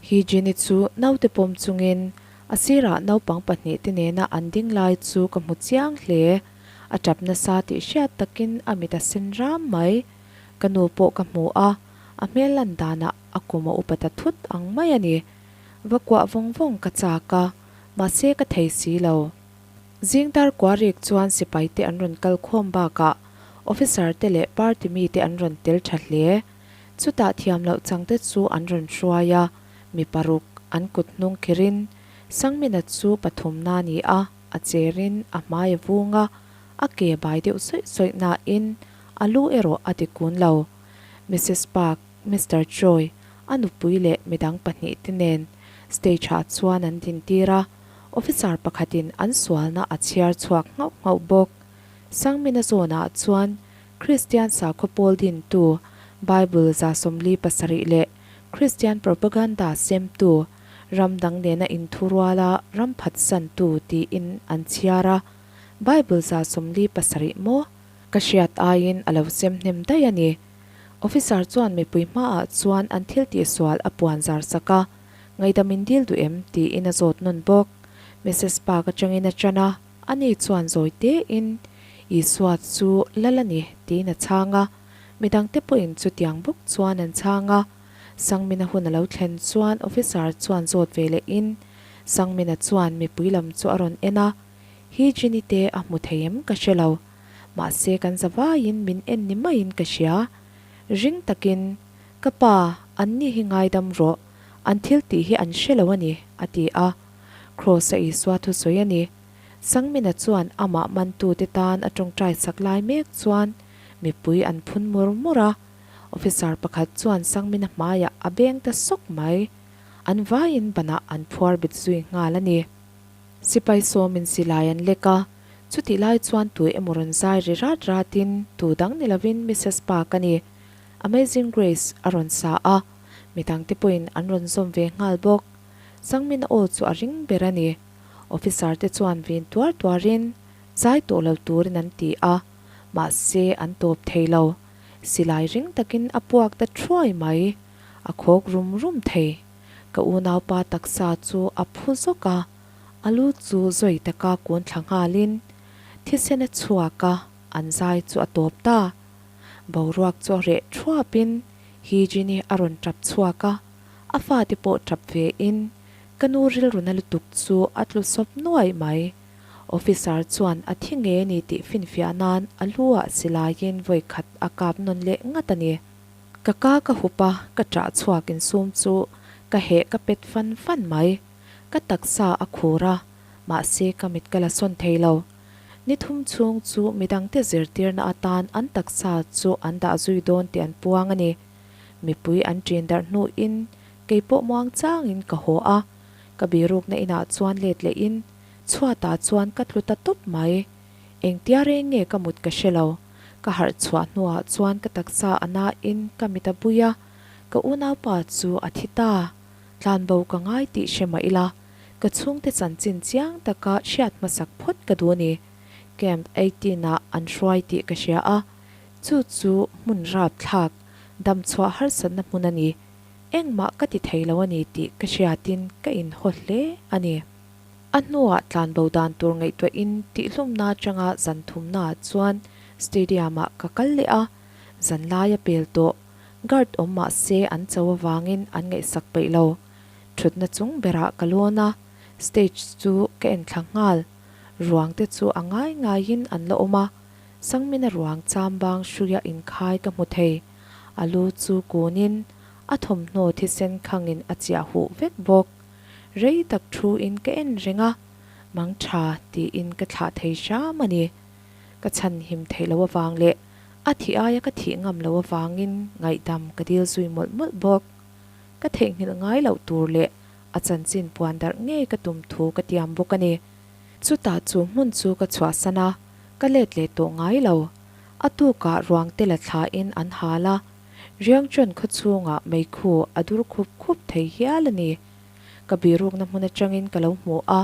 Hijini chu naute pawm chungin a sirah naupang pahnihte nena an ding lai chu ka hmu chiang hle. A tap nasa tih hriat takin a mit a sen ram mai. Ka nu pawh ka hmu a, a hmel lan danah a kum a upa ta thut ang mai a ni. Va kuah vawng vawng ka chak a, mahse ka thei si lo. Zingdar kuarik chuan sipai te an rawn kal khawm bakah officer te leh party mi te an rawn tel tha hle. Chutah thiam loh chang te chu an rawn hruai a, mi paruk an kut hnung khirin Sangmina chu pathum na ni a, a cherin a hmai a vung a, a ke bai deuh sawih sawih nain a lu erawh a ti kun lo. Missus Park, Mister Choi, a nupui leh midang pahnih te nen stage ah chuan an dintir a, Officer pakhatin an sualna a chhiar chhuak nghauh nghauh bawk. Sangmina zawnah chuan Kristian sakhaw pawl dintu, Bible 77 leh Kristian propaganda semtu, ram dang nena inthuruala ram phatsantu tiin an chhiar a. Bible 47 maw? Ka hriat aiin a lo sem hnem daih a ni. Officer chuan mipui hmaah chuan an thil tihsual a puan zar sak a. Ngaihdam in dil duh em? tiin a zawt nawn bawk. Missus Park atangin a ṭan a, ani chuan zawi tein, Isua chu lal a ni, tiin a chhang a. Midangte pawhin chutiang bawk chuan an chhang a. Sangmina hun a lo thlen chuan officer chuan zawt ve lehin, Sangmina chuan mipui lam chu a rawn en a, Hi Jenny te a hmu thei em ka hre lo. Mahse kan zavaiin min en ni maiin ka hria. Ring takin, Ka pa, anni hi ngaidam rawh, an thil tih hi an hre lo a ni, a ti a. Kraws-a Isua thusawi a ni. Sangmina chuan amah mantute tan a tawngtai sak lai mek chuan mipui an phun mur mur a. Officer pakhat chuan Sangmina hmaiah a beng ta sawk mai. An vaiin banah an phuar bet zui nghal a ni. Sipai sawmin silai an lek a, chutih lai chuan tui emaw rawn zai ri rat ratin tu dang ni lovin Missus Park a ni. Amazing Grace a rawn sa a, midangte pawhin an rawn zawm ve nghal bawk. Sangmina aw chu a ring ber a ni. Officer te chuan vin tuar tuarin zai tawh lo turin an ti a, mahse an tawp thei lo. Silai ring takin a puak ta thuai mai. A khawk rum rum thei. Ka unaupa taksa chu a phu zawk a, a lu chu zawi taka kun thla nghalin thisen a chhuak a, an zai chu a tawp ta. Boruak chu a reh thuapin Hijini a rawn tap chhuak a, a fate pawh tap ve in ka nu rilruna lutuk chu a tlu sawp nuai mai. Officer chuan a thi nge ni tih finfiah nan a lu ah silaiin vawi khat a kap nawn leh ngat a ni. Ka ka ka hup a, ka ṭah chhuak insum chu ka heh ka pet fan fan mai. Ka taksa a khur a, mahse ka mit ka la sawn thei lo. Ni thum chhung chu midangte zirtirna atan an taksa chu an dah zui dawn tih an puang a ni. Mipui an ṭin darh hnuin kei pawh muang changin ka haw a, ka birukna inah chuan let lehin chhuatah chuan ka tlu ta tawp mai. Engtia reng nge ka mut ka hre lo. Ka harh chhuah hnuah chuan ka taksa a nain ka mit a bui a, ka unaupa chu a thi ta. Tlanbo ka ngai tih hre mah ila, ka chhungte chanchin chiang taka hriat hmasak phawt ka duh a ni. Camp 18 ah an hruai tih ka hria a, chu chu hmun rapthlak, damchhuah harsatna hmun a ni. Engmah ka ti thei lo a ni tih ka hriatin ka inhaw hle a ni. A hnuah tlanbo dan tur ngaihtuahin tihhlumna atanga zan thumnaah chuan stadium-ah ka kal leh a, zanlai a pel tawh. Guard awm mah se an cho avangin an ngaihsak peih lo. Thutna chung berah ka lawn a, stage chu ka en thla nghal. Ruang te chu a ngai ngaiin an la awm a, Sangmina ruang chambang hruia inkhai ka hmu thei. A lu chu kunin a thawmhnaw thisen khangin a chiah huh vek bawk. Rei tak thu in ka en reng a. Mang tha tiin ka thlah thei hram a ni. Ka chhanhim theih loh avang leh a thih aia ka thih ngam loh avangin ngaihdam ka dil zui mawlh mawlh bawk. Ka theihnghilh ngai loh tur leh a chanchin puan darh ngei ka tum thu ka tiam bawk a ni. Chutah chu hmun chu ka chhuahsan a, ka let leh tawh ngai lo. A tukah ruang te la thlain an hal a, Riangchuan khaw chhungah meikhu a dur khup khup thei hial a ni. Ka birukna hmun atangin ka lo hmu a,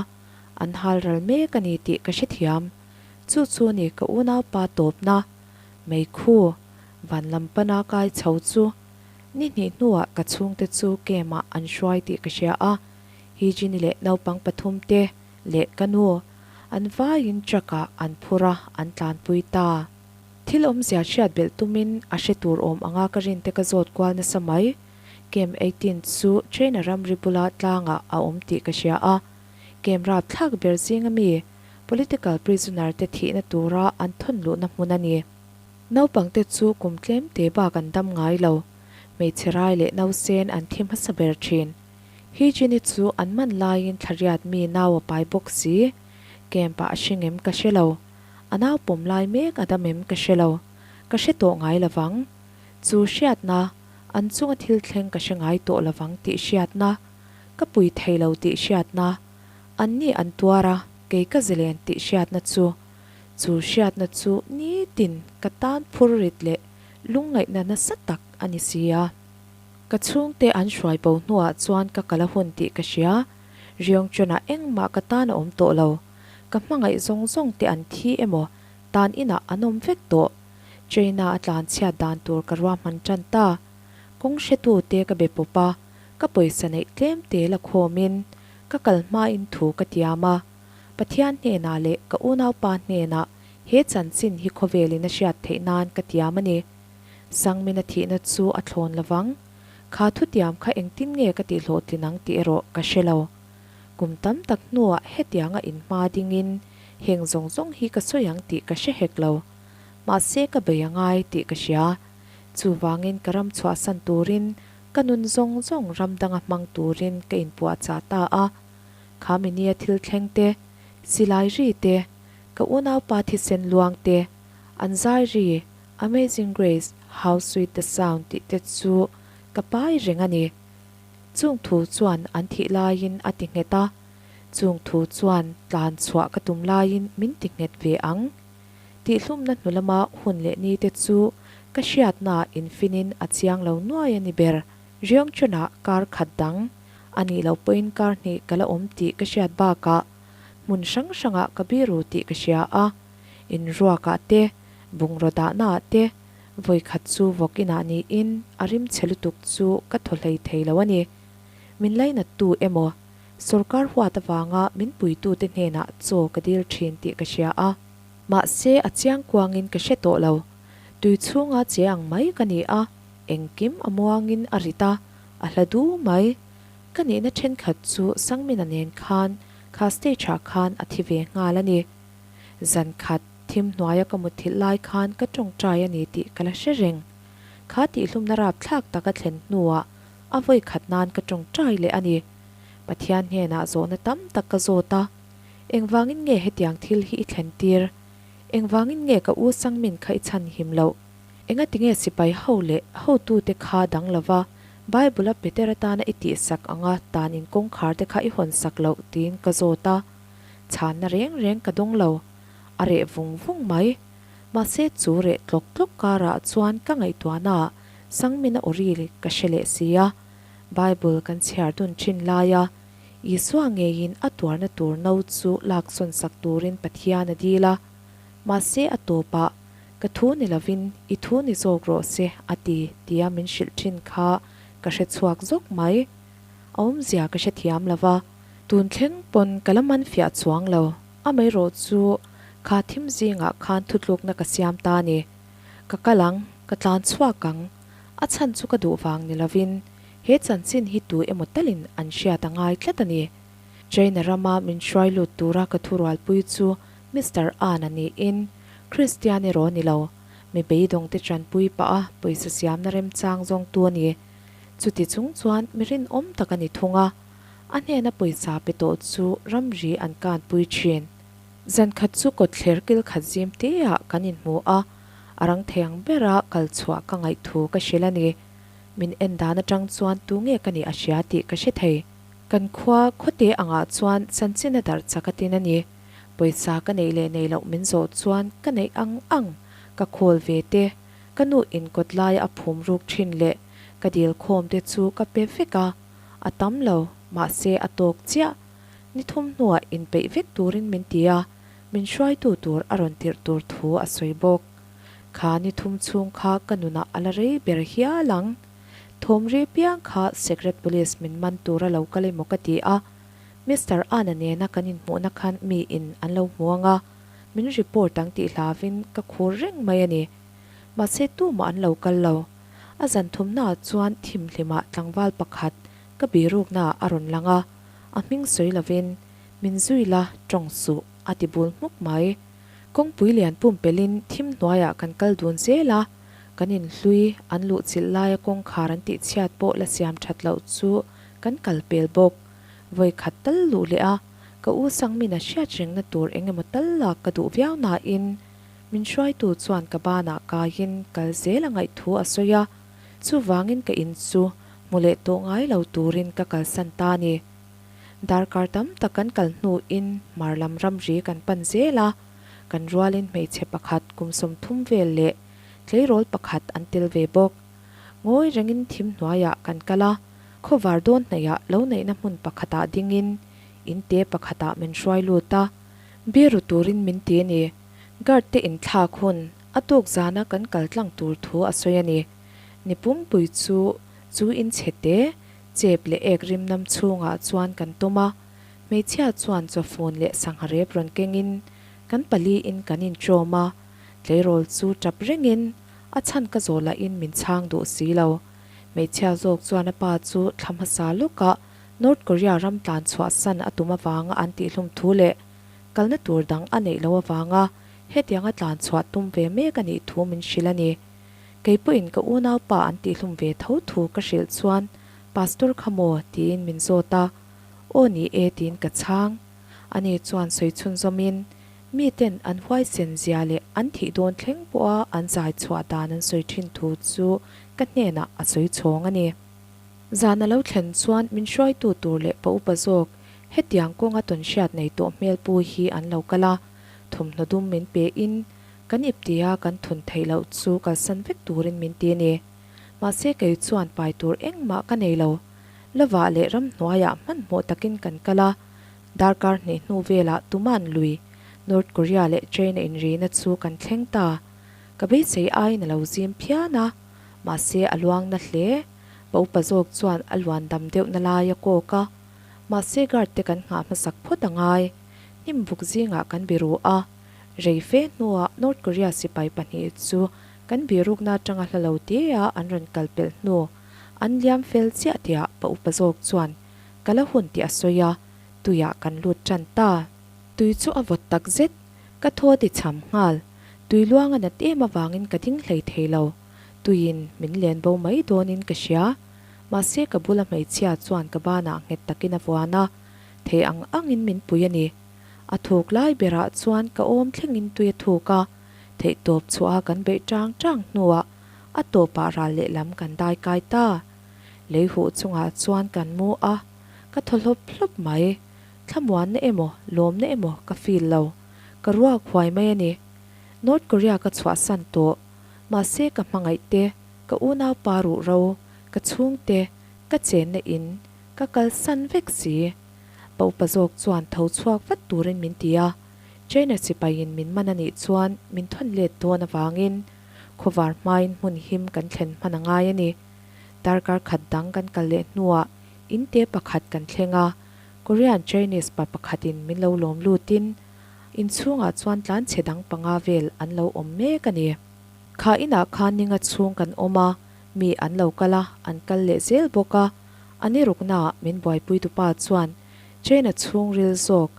an hal ral mek a ni tih ka hrethiam. Chu chu ni ka unaupa tawpna, meikhu, van lam pana kai chho chu. Ni hnih hnuah ka chhungte chu camp-ah an hruai tih ka hria a, Hijini leh naupang pathumte leh ka nu, an vaiin truck-ah an phur a, an tlanpui ta. Thil awmzia hriat belh tumin a hre tur awm anga ka rinte ka zawt kual nasa mai. Camp 18 chu China ramri bula tlangah a awm tih ka hria a. Camp rapthlak ber zinga mi political prisoner te thihna tura an thawn luhna hmun a ni. Naupangte chu kum tlem te bak an dam ngai lo. Hmeichhe rai leh nausen an thi hmasa ber thin. Hijini chu an man laiin thlariat mi nau a pai bawk si. Camp-ah a hring em ka hre lo. A nau pawm lai mek a dam em ka hre lo. Ka hre tawh ngai lovang. Chu hriatna, an chunga thil thleng ka hre ngai tawh lovang tih hriatna, ka pui thei lo tih hriatna, an ni an tuar a, kei ka zilen tih hriatna chu, chu hriatna chu nitin ka tan phur rit leh lungngaihna nasa tak a ni si a. Ka chhungte an hruai bo hnuah chuan ka kal a hun tih ka hria. Riangchunah engmah ka tan a awm tawh lo. Ka hmangaih zawng zawng te an thi emaw tan inah an awm vek tawh. China a tlan chhiat dan tur ka ruahman tan ta. Kawng hretu te ka be pawp a, ka pawisa neih tlem te la khawmin ka kal hmain thu ka tiam a. Pathian hnenah leh ka unaupa hnenah he chanchin hi khawvelin a hriat theih nan ka tiam a ni. Sangmina thihna chu a thlawn lovang. Kha thutiam kha engtin nge ka tihhlawhtlin ang tih erawh ka hre lo. Kum tam tak hnuah hetianga inhma dingin heng zawng zawng hi ka sawi ang tih ka hre hek lo. Mahse ka bei a ngai tih ka hria. Chuvangin ka ram chhuahsan turin ka nun zawng zawng ram danga hmang turin ka inpuahchah ta a. Kha minia thil thleng te, silai ri te, ka unaupa thisen luang te, an zai ri Amazing Grace, How Sweet the Sound tih te chu ka pai reng a ni. Chung thu chuan an thih laiin a ti nghet a, chung thu chuan tlan chhuah ka tum laiin min ti nghet ve ang. Tihhlumna hnu lama hun leh ni te chu ka hriatna infinin a chiang lo nuai a ni ber. Riangchunah kar khat dang a nih loh pawhin kar hnih ka la awm tih ka hriat bakah hmun hrang hrangah ka biru tih ka hria a, inruakah te, Bungraw dahnaah te vawi khat chu vawk inah niin a rim chhe lutuk chu ka thaw hlei thei lo a ni. Min lainattu emaw, sawrkar huat avanga min puitute hnenah chaw ka dil thin tih ka hria a. Mahse a chiang kuangin ka hre tawh lo. Tui chhunga che ang mai ka ni a, engkim a muangin a rit a, a hla du mai. Ka nihna thenkhat chu Sangmina nen khan kha stage-ah khan a thi ve nghal a ni. Zan khat thim hnuaia ka mutthilh lai khan ka tawngtai a ni tih ka la hre reng. Kha tihhlumna rapthlak tak a thlen hnuah a vawi khat nan ka tawngtai leh a ni. Pathian hnenah zawhna tam tak ka zawt a, Engvangin nge hetiang thil hi i thlen tir? Engvangin nge ka u Sangmin kha i chhan him loh? Engati nge sipai ho leh hotute kha dang lova Bible-a Peter atana i tihsak anga tanin kawngkhar te kha i hawnsak loh? tiin ka zawt a. Chhanna reng reng ka dawng lo, a reh vung vung mai. Mahse chu reh tlawk tlawk karah chuan ka ngaihtuahnaah Sangmina awri ka hre leh si a. Bible kan chhiar dun thin laia Isua ngeiin a tuarna tur no chu laksawn sak turin Pathian a dil a. Mahse a tawpah, Ka thu ni lovin i thu ni zawk rawh se a ti tia min hrilh thin kha ka hre chhuak zawk mai. A awmzia ka hrethiam lo va. Tun thleng pawn ka la man fiah chuang lo. Amaherawh chu kha thim zingah khan thutlukna ka siam ta a ni. Ka kal ang, ka tlan chhuak ang. A chhan chu ka duh vang ni lovin he chanchin hi tu emaw talin an hriat a ngai tlat a ni. China rama min hruai lut tura ka thurualpui chu Mister An-a niin Kristian erawh ni lo, mi beidawngte tanpui pah a pawisa siamna remchang zawngtu a ni. Chuti chung chuan mi rinawm tak a ni thung a. A hnena pawisa pe tawh chu ramri an kanpui thin. Zan khat chu kawtthler kil khat zim teah kan inhmu a, a rang thei ang bera kal chhuah ka ngaih thu ka hrilh a ni. Min en dan atang chuan tu nge ka nih a hria tih ka hre thei. Kan khua khawte angah chuan chanchin a darh chak a tin a ni. Pawisa ka neih leh neih loh min zawh chuan ka neih ang ang ka khawl ve te, ka nu inkawt laia a phum ruk thin leh ka dil khawm te chu ka pe vek a, a tam lo, mahse a tawk chiah. Ni thum hnuah inpeih vek turin min ti a, min hruaitu tur a rawn tirh tur thu a sawi bawk. Kha ni thum chhung kha ka nunah a la rei ber hial ang. Thawm ri piang kha Secret Police min man tur a lo kal emaw ka ti a, Mister Anna nena kan inhmuhna khan mi in an lo hmu ang a, min report ang tih hlavin ka khur reng mai a ni. Mahse tumah an lo kal lo. A zan thumnaah chuan thimhlimah tlangval pakhat ka biruknaah a rawn lang a, a hming sawi lovin, Min zui la, tawng suh, a ti bul hmuk mai. Kawngpui lian pumpelhin thim hnuaiah kan kal dun zel a, kan inhlui an luhchilh laia kawngkhar an tihchhiat pawh la siam that loh chu kan kal pel bawk. Vawi khat tal luh leh a, ka u Sangmina hriat rengna tur eng emaw tal lak ka duh viau nain min hruaitu chuan ka banah kaiin kal zel a ngaih thu a sawi a, chuvangin ka in chu hmu leh tawh ngai lo turin ka kalsan ta a ni. Darkar tam tak kan kal hnuin hmar lam ramri kan pan zel a, kan rualin hmeichhe pakhat kum 30 vel leh tleirawl pakhat an tel ve bawk. Ngawi rengin thim hnuaiah kan kal a, khawvar dawn hnaihah lo neihna hmun pakhatah dingin in te pakhatah min hruai lut a, biru turin min ti a ni. Guard te inthlak hun a tuk zana kan kal tlang tur thu a sawi a ni. Ni pumpui chu chu in chhe te Chep leh ek rim nam chhungah chuan kan tum a, hmeichhia chuan chawfun leh sangha rep rawn kengin kan paliin kan inṭawm a, tleirawl chu ṭap rengin a chhan ka zawh lahin min chhang duh si lo. Hmeichhia zawk chuan a pa chu thla hmasa lawkah North Korea ram tlan chhuahsan a tum avanga an tihhlum thu leh kalna tur dang a neih loh avanga hetianga tlan chhuah tum ve mek a nih thu min hrilh a ni. Kei pawhin ka unaupa an tihhlum ve tho thu ka hrilh chuan Pastor kha maw? tiin min zawt a, Aw ni e tiin ka chhang. Ani chuan sawi chhunzawmin miten an huaisen zia leh an thih dawn thleng pawha an zai chhuah dan an sawi thin thu chu ka hnenah a sawi chhawng a ni. Zan a lo thlen chuan min hruaitu tur leh pa upa zawk hetiang kawnga tawnhriat nei tawh hmel pu hi an lo kal a, thawmhnaw dum min pein Kan iptia kan thun theih loh chu kalsan vek turin min ti a ni. Mahse kei chuan pai tur engmah ka nei lo. Lovah leh ramhnuaiah hmanhmawh takin kan kal a, darkar hnih hnu velah tuman lui North Korea leh China inrina chu kan thleng ta. Ka beisei aiin a lo zim phian a, mahse a luang na hle. Pa upa zawk chuan a luan dam deuh na lai a kawk a, mahse guard te kan nghah hmasak phawt a ngai. Hnim buk zingah kan biru a. Rei fe hnuah North Korea sipai pahnih chu kan birukna atanga hla lo tea an rawn kal pelh hnu an liam fel chiah tihah pa upa zawk chuan ka la hun tih a sawi a, tuiah kan lut tan ta. Tui chu a vawt tak zet, ka thaw ti cham nghal. Tui luang a nat em avangin ka ding hlei thei lo. Tuiin min len bo mai dawnin ka hria. Mahse ka bula hmeichhia chuan ka banah nghet takin a vuan a, thei ang angin min pui a ni. A thuk lai berah chuan ka awm thlengin tui a thuk a, theihtawp chhuah a kan beih tang tang hnuah a tawpah ral lehlam kan dai kai ta. Lei huh chungah chuan kan mu a, ka thaw hlawp hlawp mai. Thlamuanna emaw, lawmna emaw ka feel lo. Ka ruak huai mai a ni. North Korea ka chhuahsan tawh. Mahse ka hmangaih te, ka unaupa ruhro, ka chhungte, ka chenna in, ka kalsan vek si. Pa upa zawk chuan tho chhuak vat turin min ti a, China sipaiin min man a nih chuan min thawn let dawn avangin khawvar hmain hmun him kan thlen hman a ngai a ni. Darkar khat dang kan kal leh hnuah in te pakhat kan thleng a, Korean Chinese pa pakhatin min lo lawm lutin inchhungah chuan tlanchhe dang panga vel an lo awm mek a ni. Kha inah khan ninga chhung kan awm a, mi an lo kal a, an kal leh zel bawk a, A ni ruknaah min buaipuitupa chuan China chhungril zawk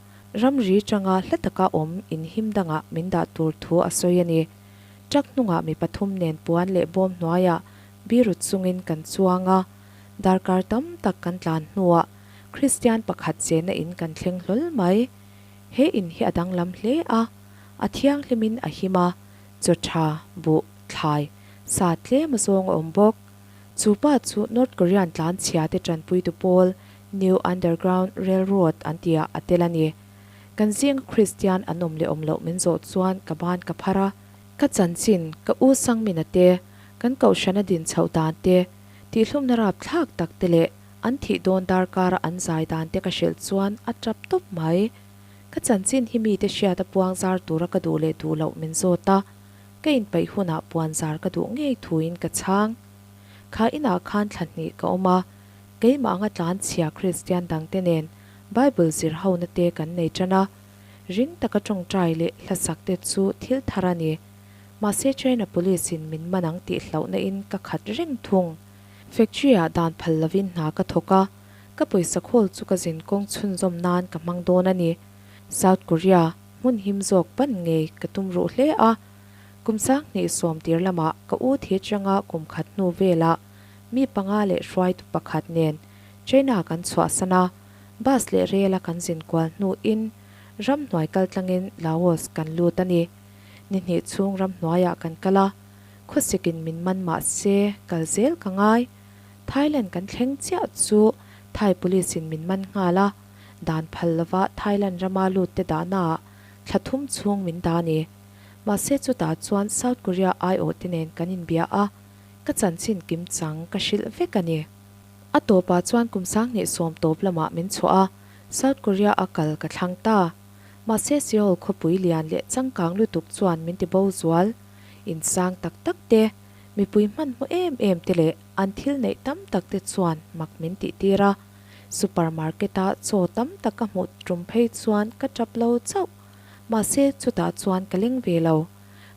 ramri tanga hla taka awm inhim dangah min dah tur thu a sawi a ni. Truck hnungah mi pathum nen puan leh bawm hnuaiah biru chungin kan chuang a, darkar tam tak kan tlan hnuah Kristian pakhat chenna in kan thleng hlawl mai. He in hi a danglam hle a, a thianghlimin a him a, chaw tha, buh, thlai, sa tlem a zawng a awm bawk. Chu pa chu North Korean tlanchhia te tanpuitu pawl New Underground Railroad an tihah a tel a ni. Kan zinga Kristian an awm leh awm loh min zawh chuan ka ban ka phar a. Ka chanchin, ka u Sangmina te, kan kohhrana din chhoh dan te, tihhlumna rapthlak tak te leh an thih dawn darkara an zai dan te ka hrilh chuan a tap tawp mai. Ka chanchin hi mite hriata puang zar tura ka duh leh duh loh min zawt a, ka inpeih hunah puan zar ka duh ngei thuin ka chhang. Kha inah khan thla hnih ka awm a, keimah anga tlanchhia Kristian dangte nen Bible zir hona te kan nei tan a, ring taka tawngtai leh hlasak te chu thil thar a ni. Mahse China Police in min man ang tih hlauhna in ka khat reng thung. Factory ah dan phal lovin hna ka thawk a, ka pawisa khawl chu ka zin kawng chhunzawm nan ka hmang dawn a ni. South Korea hmun him zawk pan ngei ka tum ruh hle a. Kum sanghnih sawm tir lamah ka u thi atanga kum khat hnu velah mi panga leh hruaitu pakhat nen China kan chhuahsan a, bus leh rel a kan zin kual hnuin ramhnuai kal tlangin Laos kan lut a ni. Ni hnih chhung ramhnuaiah kan kal a, khawsikin min man mah se kal zel ka ngai. Thailand kan thleng chiah chu Thai police in min man nghal a, dan phal lova Thailand rama lut te dahnaah thla thum chhung min dah a ni. Mahse chutah chuan South Korea aiawh te nen kan inbia a, ka chanchin kim chang ka hrilh vek a ni. A tawpah chuan kum sanghnih sawm tawp lamah min chhuah a, South Korea a kal ka thlang ta. Mahse Seoul khawpui lian leh changkang lutuk chuan min ti bo zual. Insang tak tak te, mipui hmanhmawh em em te leh an thil neih tam tak te chuan mak min tih tir a. Supermarket a chaw tam tak ka hmuh tum phei chuan ka tap lo chauh. Mahse chutah chuan ka leng ve lo.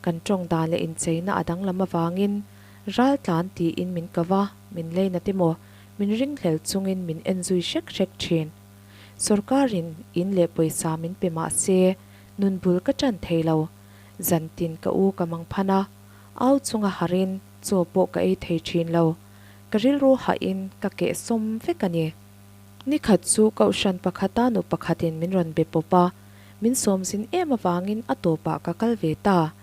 Kan tawng dan leh incheina a danglam avangin ral tlan tiin min ko va, min leina te maw, min ringhlel chungin min en zui hrek hrek thin. Sorkarin in leh pawisa min pe mah se nun bul ka tan thei lo. Zantin ka u ka mang phan a, au chunga harin chaw pawh ka ei thei thin lo. Ka rilru hahin ka keh sawm vek a ni. Ni khat chu Kohhran pakhata nu pakhatin min rawn be pawp a, min sawmzin em avangin a tawpah ka kal ve ta.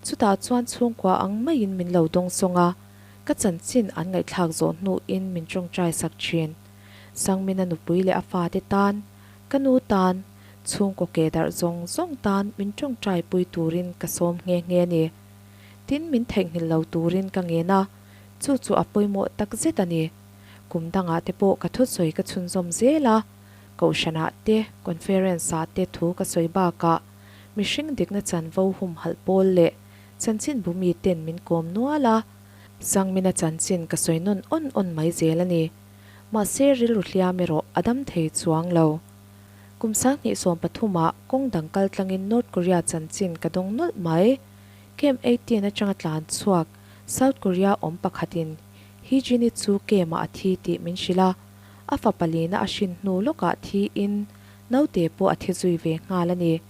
Chutah chuan chhungkua ang maiin min lo dawngsawng a, ka chanchin an ngaihthlak zawh hnuin min tawngtai sak thin. Sangmina nupui leh a fate tan, ka nu tan, chhungkaw ke darh zawng zawng tan min tawngtai pui turin ka sawm nghe nghe a ni. Tin, min theihnghilh lo turin ka ngen a, chu chu a pawimawh takzet a ni. Kum dangah te pawh ka thusawi ka chhunzawm zel a, Kohhranah te, Conference ah te thu ka sawi bakah mihring dikna chanvo humhalh pawl leh chanchinbu mi ten min kawm nual a, Sangmina chanchin ka sawi nawn awn awn mai zel a ni. Mahse rilru hliam erawh a dam thei chuang lo. Kum 2013 ah kawng dang kal tlangin North Korea chanchin ka dawng nawlh mai. Camp 18 atanga tlan chhuak South Korea awm pakhatin Hee-jin-i chu camp-ah a thi tih min hrilh a, a fapa lina a hrin hnu lawkah thiin naute pawh a thi zui ve nghal a ni.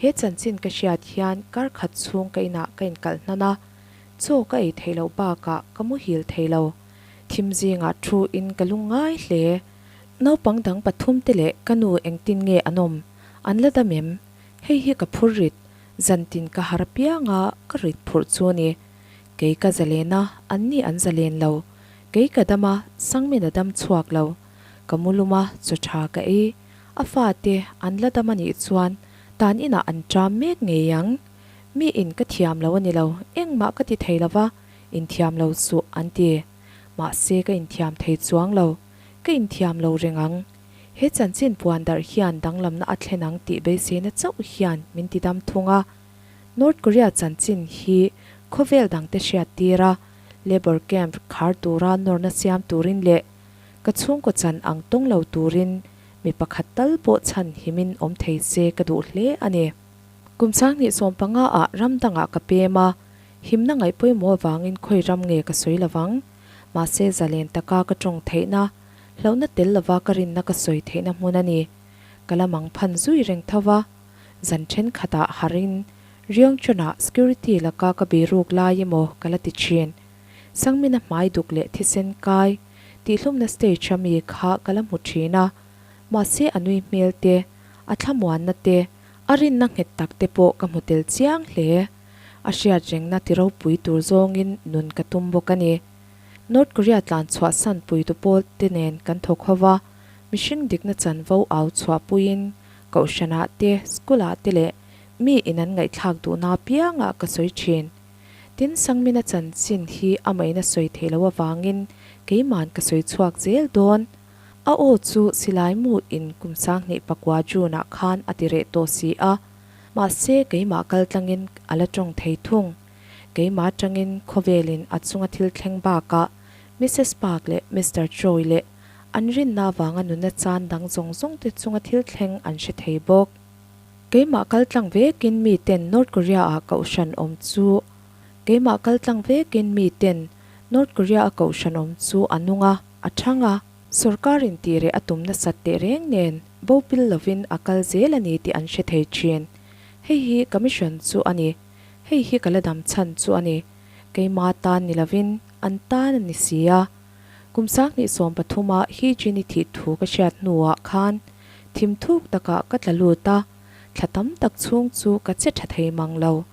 He chanchin ka hriat hian kar khat chhung ka inah ka inkalh hnan a, chaw ka ei theih loh bakah ka muhil thei lo. Thim zingah thu in ka lung ngai hle. Naupang dang pathum te leh ka nu engtin nge an awm? An la dam em? Hei hi ka phur rit, zantin ka har apiang a ka rit phurh chu a ni. Kei ka zalen a, anni an zalen lo. Kei ka dam a, Sangmin a dam chhuak lo. Ka mu lum a, chaw tha ka ei. A fate an la dam a nih chuan tan inah an ṭam mek ngei ang. Mi in ka thiam lo a ni lo, engmah ka ti thei lo va, inthiam lo suh an ti. Mahse ka inthiam thei chuang lo, ka inthiam lo reng ang. He chanchin puan darh hian danglamna a thlen ang tih beiseina chauh hian min ti dam thung a. North Korea chanchin hi khawvel dangte hriat tir a, labour camp khar tura nawrna siam turin leh ka chhungkaw chan ang tawng lo turin mi pakhat tal pawh chhan himin awm thei se ka duh hle a ni. Kum 2015 ah ram dangah ka pem a, himna ngaih pawimawh avangin khawi ram nge ka sawi lovang. Mahse zalen taka ka tawng theihna, hlauhna tel lova ka rinna ka sawi theihna hmun a ni. Ka la mang phan zui reng tho va. Zan thenkhatah harin Ryongchon-ah security laka ka biruk lai emaw ka la ti thin. Sangmina hmai duk leh thisen kai, tihhlumna stage a mi kha ka la hmu thin a. Mahse a nui hmel te, a thlamuanna te, a rinna nghet tak te pawh ka hmu tel chiang hle. A hriat rengna ti ropui tur zawngin nun ka tum bawk a ni. North Korea tlan chhuahsan puitu pawl te nen kan thawk ho va, mihring dikna chanvo au chhuahpuiin Kohhranah te, school-ah te leh mi in an ngaihthlak duhna apiangah ka sawi thin. Tin, Sangmina chanchin hi amahin a sawi theih loh avangin keiman ka sawi chhuak zel dawn. A aw chu silai mu in kum 2009 June-ah khan a ti reh tawh si a, mahse keimah kal tlangin a la tawng thei thung. Keimah atangin khawvelin a chunga thil thleng bakah Missus Park leh Mister Choi leh an rinna avanga nunna chan dang zawng zawng te chunga thil thleng an hre thei bawk. Keimah kal tlang vekin mi ten North Korea ah kohhran awm chu Keimah kal tlang vekin mi ten North Korea a kohhran awm chu a nung a, a thang a, sorkar in tih reh a tum nasat teh reng nen bo pil lovin a kal zel a ni tih an hre thei thin. Hei hi ka mission chu a ni. Hei hi ka la dam chhan chu a ni. Keimah tan ni lovin an tan a ni si a. Kum 2013 a Hee Jin-i thih thu ka hriat hnuah khan thim thuk takah ka tla lut a, thla tam tak chhung chu ka che tha thei mang lo.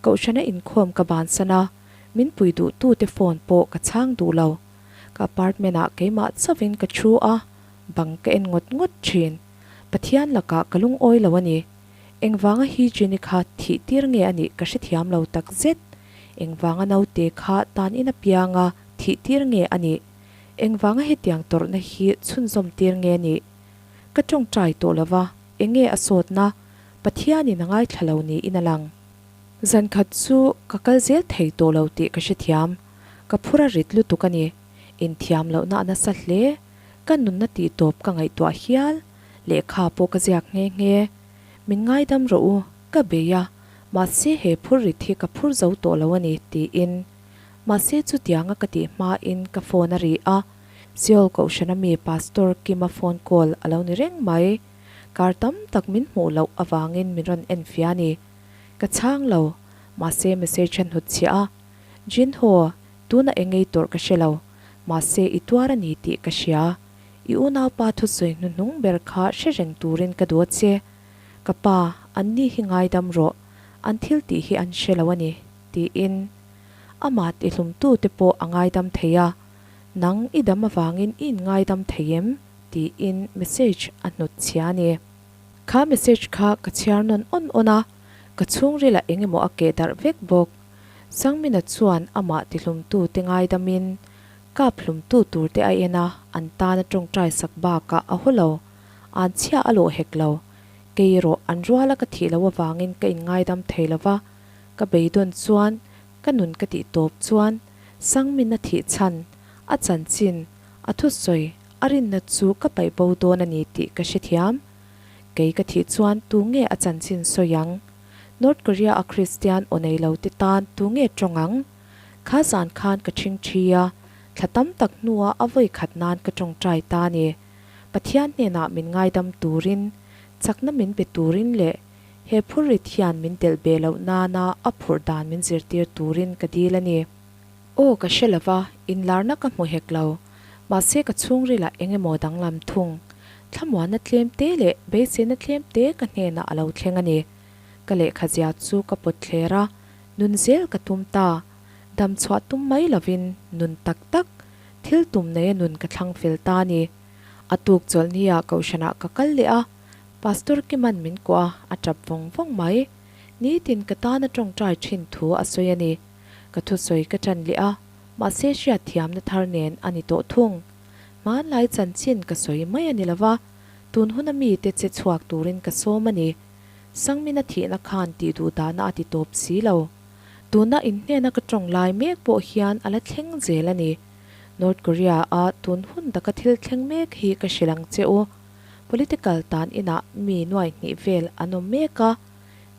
Kohhrana inkhawm ka bansan a, min pui duhtute phone pawh ka chhang duh lo. Ka apartment-ah keimah chauhin ka thu a, bang ka en ngawt ngawt thin. Pathian lakah ka lungawi lo a ni. Engvanga Hee Jin-i kha thih tir nge a nih ka hrethiam lo takzet. Engvanga naute kha tan in apiang a thih tir nge a nih? Engvanga hetiang tawrhna hi chhunzawm tir nge a nih? Ka tawngtai tawh lo va, enge a sawtna? Pathianin a ngaithla lo niin a lang. Zankhat chu ka kal zel thei tawh lo tih ka hrethiam. Ka phur a rit lutuk a ni. Inthiam lohna a nasa hle. Ka nunna tih tawp ka ngaihtuah hial. Lehkha pawh ka ziak nghe nghe. Min ngaidam rawh u, ka bei a, mahse he phur rit hi ka phur zo tawh lo a ni, tiin. Mahse chutianga ka tih hmain ka phone a ri a, Seoul Kohhrana mi Pastor Kim-a phone call a lo ni reng mai. Kar tam tak min hmuh loh avangin min rawn en fia a ni. Ka chhang lo, mahse message a hnut chhiah a, Jin Ho, tuna engei tawrh ka hre lo, mahse i tuar a ni tih ka hria. I unaupa thusawi hnuhnung ber kha hre reng turin ka duh a che. Ka pa, anni hi ngaidam rawh, an thil tih hi an hre lo a ni, tiin. Amah tihlumtute pawh a ngaidam thei a, Nang i dam avangin i inngaidam thei em? tiin message a hnut chhia a ni. Kha message kha ka chhiar nawn awn awn a, ka chhungrilah eng emaw a keh darh vek bawk. Sangmina chuan amah tihlumtute ngaidamin kap hlumtu turte a en a, an tan a tawngtai sak bakah a haw lo, an chhia a lawh hek lo. Kei erawh an ruala ka thih loh avangin ka inngaidam thei lo va, Ka beidawn chuan ka nun ka tih tawp chuan Sangmin a thih chhan, a chanchin, a thusawi, a rinna chu ka paih bo dawn a ni tih ka hrethiam. Kei ka thih chuan tu nge a chanchin sawi ang? North Korea a Kristian aw nei lo te tan tu nge tawng ang? Kha zan khan ka ṭhing ṭhi a, thla tam tak hnua a vawi khat nan ka ṭawngṭai ta a ni. Pathian hnenah min ngaidam turin, chakna min pe turin leh He phurrit hian min telh be loh nana a phurh dan min zirtir turin ka dil a ni. Aw ka hre lova, inlarna ka hmu hek lo. Mahse ka chhungrilah eng emaw danglam thung. Thlamuanna tlem te leh beiseina tlem te ka hnenah a lo thleng a ni. Ka lehkha zia chu ka pawt thler a, nun zel ka tum ta. Dam chhuah tum mai lovin nun tak tak, thil tum neia nun ka thlang fel ta a ni. A tuk chawlhni-ah kohhranah ka kal leh a, Pastor Kiman min kuah a, a tap vawng vawng mai. Nitin ka tana tawngtai thin thu a sawi a ni. Ka thusawi ka tan leh a, mahse hriatthiamna thar nen a ni tawh thung. Hmanlai chanchin ka sawi mai a ni lova, tun huna mite che chhuak turin ka sawm a ni. Sangmina thihna khan tih duh dahna a ti tawp si lo. Tuna inhnena ka tawng lai mek pawh hian a la thleng zel a ni. North Korea-a tun hun taka thil thleng mek hi ka hrilh ang che u. Political tan inah mi nuai hnih vel an awm mek a,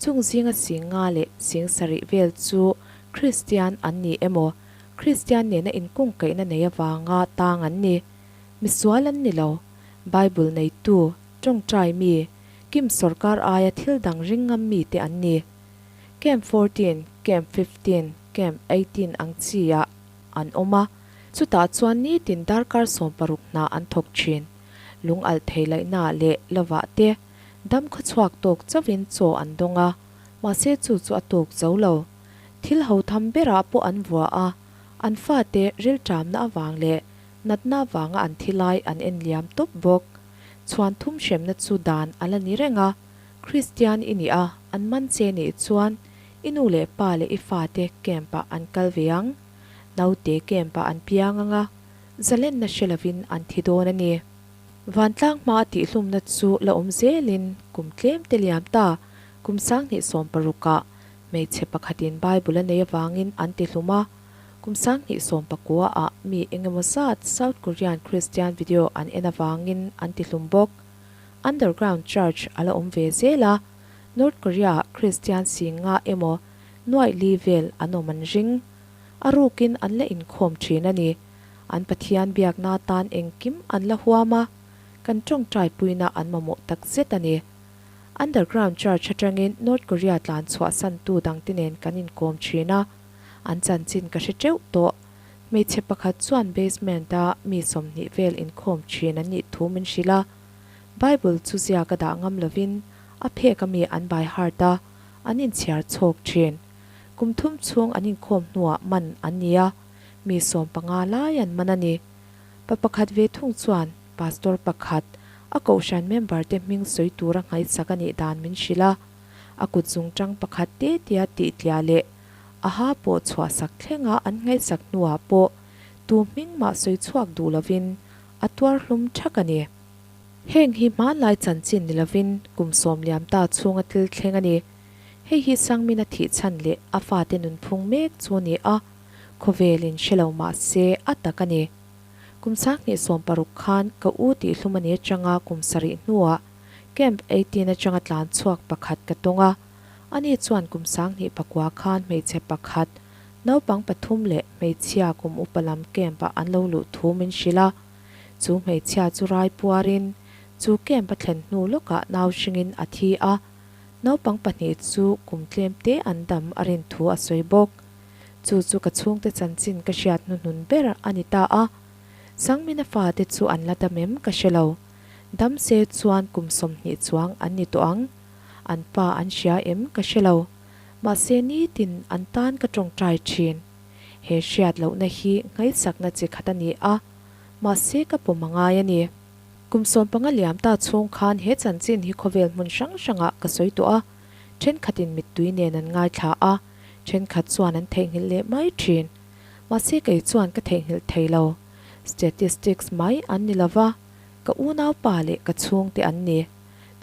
chung zinga 5000 leh 7000 vel chu Kristian an ni emaw, Kristian nena inkungkaihna nei avanga tang an ni. Misual an ni lo. Bible neitu, tawngtai mi, Kim sawrkar aia thil dang ring ngam mite an ni. Camp 14, Camp 15, Camp 18 ang chi-ah an awm a, chutah chuan nitin darkar 16 hna an thawk thin. Lung alh thei laihnaah leh lovah te dam khawchhuak tawk chauhin chaw an dawng a, mahse chu chu a tawk zo lo. Thil ho tham berah pawh an vua a, an fate rilṭamna avang leh natna avanga an thi lai an en liam tawp bawk. Chhuan thum hremna chu dan a la ni reng a, Kristian i nih a, an man che nih chuan i nu leh pa leh i fate camp-ah an kal ve ang. Naute camp-ah an piang ang a, zalenna hre lovin an thi dawn a ni. Vantlang hmaa tihhlumna chu la awm zelin kum tlem te liam ta, kum sanghnih sawm parukah hmeichhe pakhatin Bible a nei avangin an tihlum a, kum sanghnih sawm pakuaah mi engemaw zat South Korean Christian video an en avangin an tihlum bawk. Underground Church a la awm ve zel a, North Korea-ah Christian singa emaw nuaih li vel an awm an ring. A rukin an la inkhawm thin a ni. An Pathian biakna atan engkim an la huam a, kan tawngtai puina an mamawh tak zet a ni. Underground Church atangin North Korea tlan chhuahsantu dangte nen kan inkawm thin a, an chanchin ka hre teuh tawh. Hmeichhe pakhat chuan basement-a mi 20 vel inkhawm thin an nih thu min hrilh a, Bible chu ziak a dah ngam lovin a phek ami an by heart a, an inchhiar chhawk thin. Kum thum chhung an inkhawm hnuah man an ni a, mi 15 lai an man a ni. Pa pakhat ve thung chuan Pastor pakhat, a kohhran member te hming sawi tura nghaihsak a nih dan min hrilh a, a kut zungtang pakhat te tia tih tliah leh a ha pawh chhuahsak thlenga an nghaihsak hnuah pawh tu hming mah sawi chhuak duh lovin a tuar hlum thak a ni. Heng hi hmanlai chanchin ni lovin kum 10 liam ta chhunga thil thleng a ni. Hei hi Sangmina thih chhan leh a fate nunphung mek chu a ni a, khawvelin hre lo mah se a tak a ni. Kum 2016 khan ka u tihhlum a ni atanga kum 7 hnuah Camp 18 atanga tlan chhuak pakhat ka tawng a, ani chuan kum 2009 khan hmeichhe pakhat, naupang pathum leh hmeichhia kum upa lam camp-ah an lo luh thu min hrilh a. Chu hmeichhia chu rai puarin chu camp a thlen hnu lawkah nau hringin a thi a, naupang pahnih chu kum tlem te an dam a rin thu a sawi bawk. Chu chu ka chhungte chanchin ka hriat hnuhnun ber a ni ta a. Sangmina fate chu an la dam em ka hre lo. Dam se chuan kum 20 chuang an ni tawh ang. An pa an hria em ka hre lo. Mahse nitin an tan ka tawngtai thin. He hriat lohna hi nghaisakna chi khat a ni a, mahse ka pawm a ngai a ni. Kum 15 liam ta chhung khan he chanchin hi khawvel hmun hrang hrangah ka sawi tawh a, thenkhatin mittui nen an ngaithla a, thenkhat chuan an theihnghilh leh mai thin. Mahse kei chuan ka theihnghilh thei lo. Statistics mai an ni lova, ka unaupa leh ka chhungte an ni.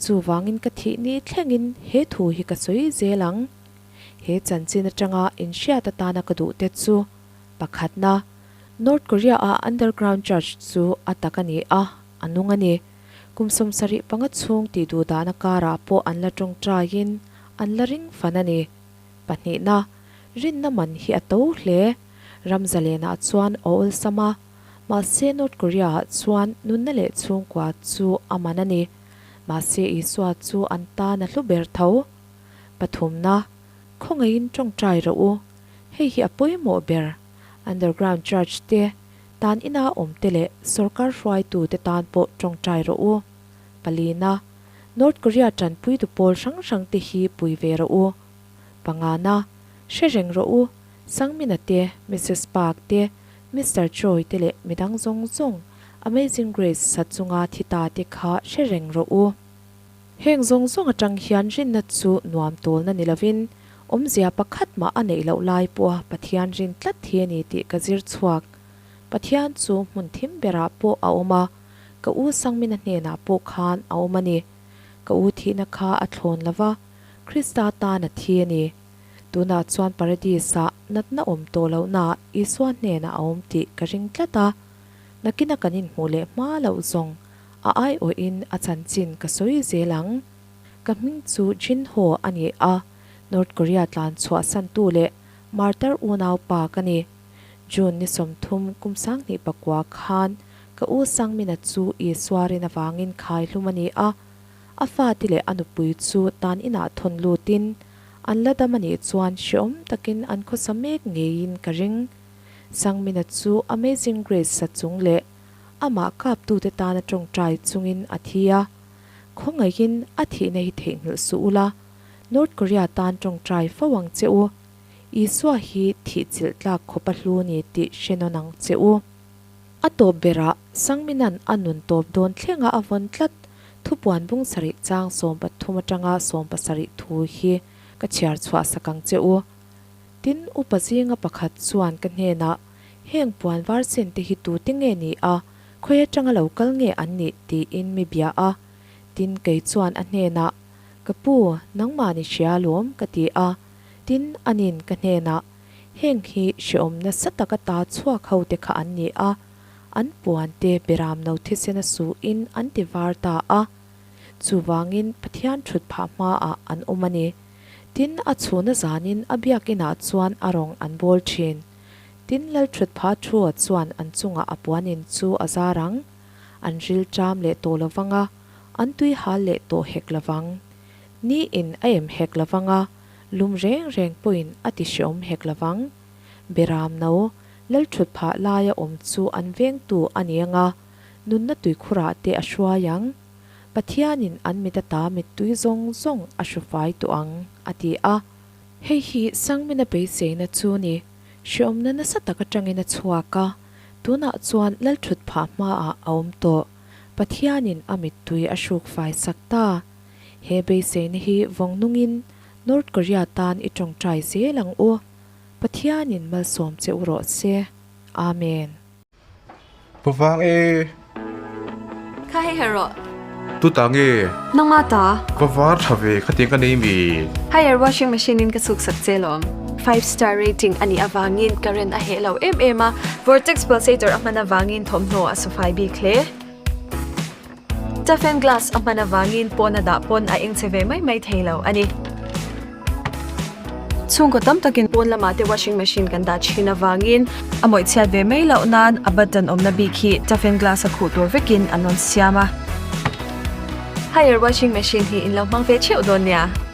Chuvangin ka thih ni thlengin he thu hi ka sawi zel ang. He chanchin atanga inhriat atana ka duh te chu, pakhatna, North Korea-a underground church chu a tak a ni a, a nung a ni. Kum 75 chhung tih duh dahna karah pawh an la tawngtaiin an la ring fan a ni. Pahnihna, rinna man hi a to hle. Ram zalenah chuan a awlsam a, mahse North Korea-ah chuan nunna leh chhungkua chu a man a ni. Mahse Isua chu an tan a hlu ber tho. Pathumna, khawngaihin tawngtai rawh u. Hei hi a pawimawh ber. Underground Church te, tan ina awm te leh sorkar hruaitu te tan pawh tawngtai rawh u. Palina, North Korea tanpuitu pawl hrang hrang te hi pui ve rawh u. Pangana, hre reng rawh u, Sangmina te, Mrs Park te, Mister Choi te leh midang zawng zawng Amazing Grace sa chunga thi ta te kha hre reng rawh u. Heng zawng zawng atang hian rinna chu nuam tawlna ni lovin awmzia pakhat mah a neih loh lai pawha Pathian rin tlat hi a ni tih ka zir chhuak. Pathian chu hmun thim berah pawh a awm a, ka u Sangmina hnenah pawh khan a awm a ni. Ka u thihna kha a thlawn lo va, Krista tan a thi a ni. Tunah chuan Paradis-ah natna awm tawh lohnaah Isua hnenah a awm tih ka ring tlat a. Nakina kan inhmuh leh hma loh zawng a aiawhin a chanchin ka sawi zel ang. Ka hming chu Jin Ho a ni a, North Korea tlan chhuahsantu leh martar unaupa ka ni. June ni 30 kum 2009 khan ka u Sangmina chu Isua rin avangin khai hlum a ni a, a fate leh a nupui chu tan inah thawn lutin an la dam a nih chuan hreawm takin an khawsa mek ngeiin ka ring. Sangmina chu Amazing Grace sa chung leh. amah kaptute tana tawngtai chungin a thi a. Khawngaihin a thihna hi theihnghilh suh ula, North Korea tan tawngtai fo ang che u. Isua hi thih chilh tlak khawp a hlu ni tih hre nawn ang che u. A tawp berah Sangminan a nun tawp dawn thlenga a vawn tlat thupuan bung sarih chang 13 atanga 17 thu hi ka chhiar chhuah sak ang che u. Tin, upa zinga pakhat chuan ka hnenah, Heng puan var sen te hi tute nge ni a, khawi atanga lo kal nge an nih? tiin mi bia a. Tin, kei chuan a hnenah, Ka pu, nangmah ni hria alawm, ka ti a. Tin, anin ka hnenah, Heng hi hrehawm nasa taka ta chhuak ho te kha an ni a, an puan te beram no thisena suhin an ti var ta a. Chuvangin Pathian thut phah hmaah an awm a ni. Tin, a chhuna zanin a biakinah chuan a rawng an bawl thin. Tin, Lalthutpha Thua chuan an chungah a puanin chu a zar ang. An ril ṭam leh tawh lo vang a, an tui hal leh tawh hek lo vang. Niin a em hek lo vang a, lum reng reng pawhin a ti hreawm hek lo vang. Beram no, Lalthutphah laia awm chu an vengtu a ni ang a, nunna tuikhurah te a hruai ang. Pathianin an mit ata mittui zawng zawng a hru fai tawh ang, a ti a. Hei hi Sangmina beiseina chu ni. Hreawmna nasa tak atangin a chhuak a, tunah chuan Lalthutphah hmaah a awm tawh. Pathianin a mittui a hruk fai sak ta. He beiseina hi vawng nungin North Korea tan i tawngtai zel ang u. Pathianin malsawm che u rawh se. Amen. Ka vang e. Kha hei her rawh. Tu ta nge? Nangma ta. Ka var tha ve khatiang ka nei mi. Haier washing machine in ka chhuk sak che lawm. Five star rating a nih avangin current a heh lo em em a, vortex pulsator a hman avangin thawmhnaw a sufai bik hle. Toughen glass a hman avangin pawn a dah pawn a eng che ve mai mai thei lo a ni. Chhungkaw tam takin pawn lamah te washing machine kan dah thin avangin a mawih chhiat ve mai loh nan a button awmna bik hi toughen glass a khuh tur vekin an rawn siam a. Haier washing machine hi in lo hmang ve theuh dawn nia.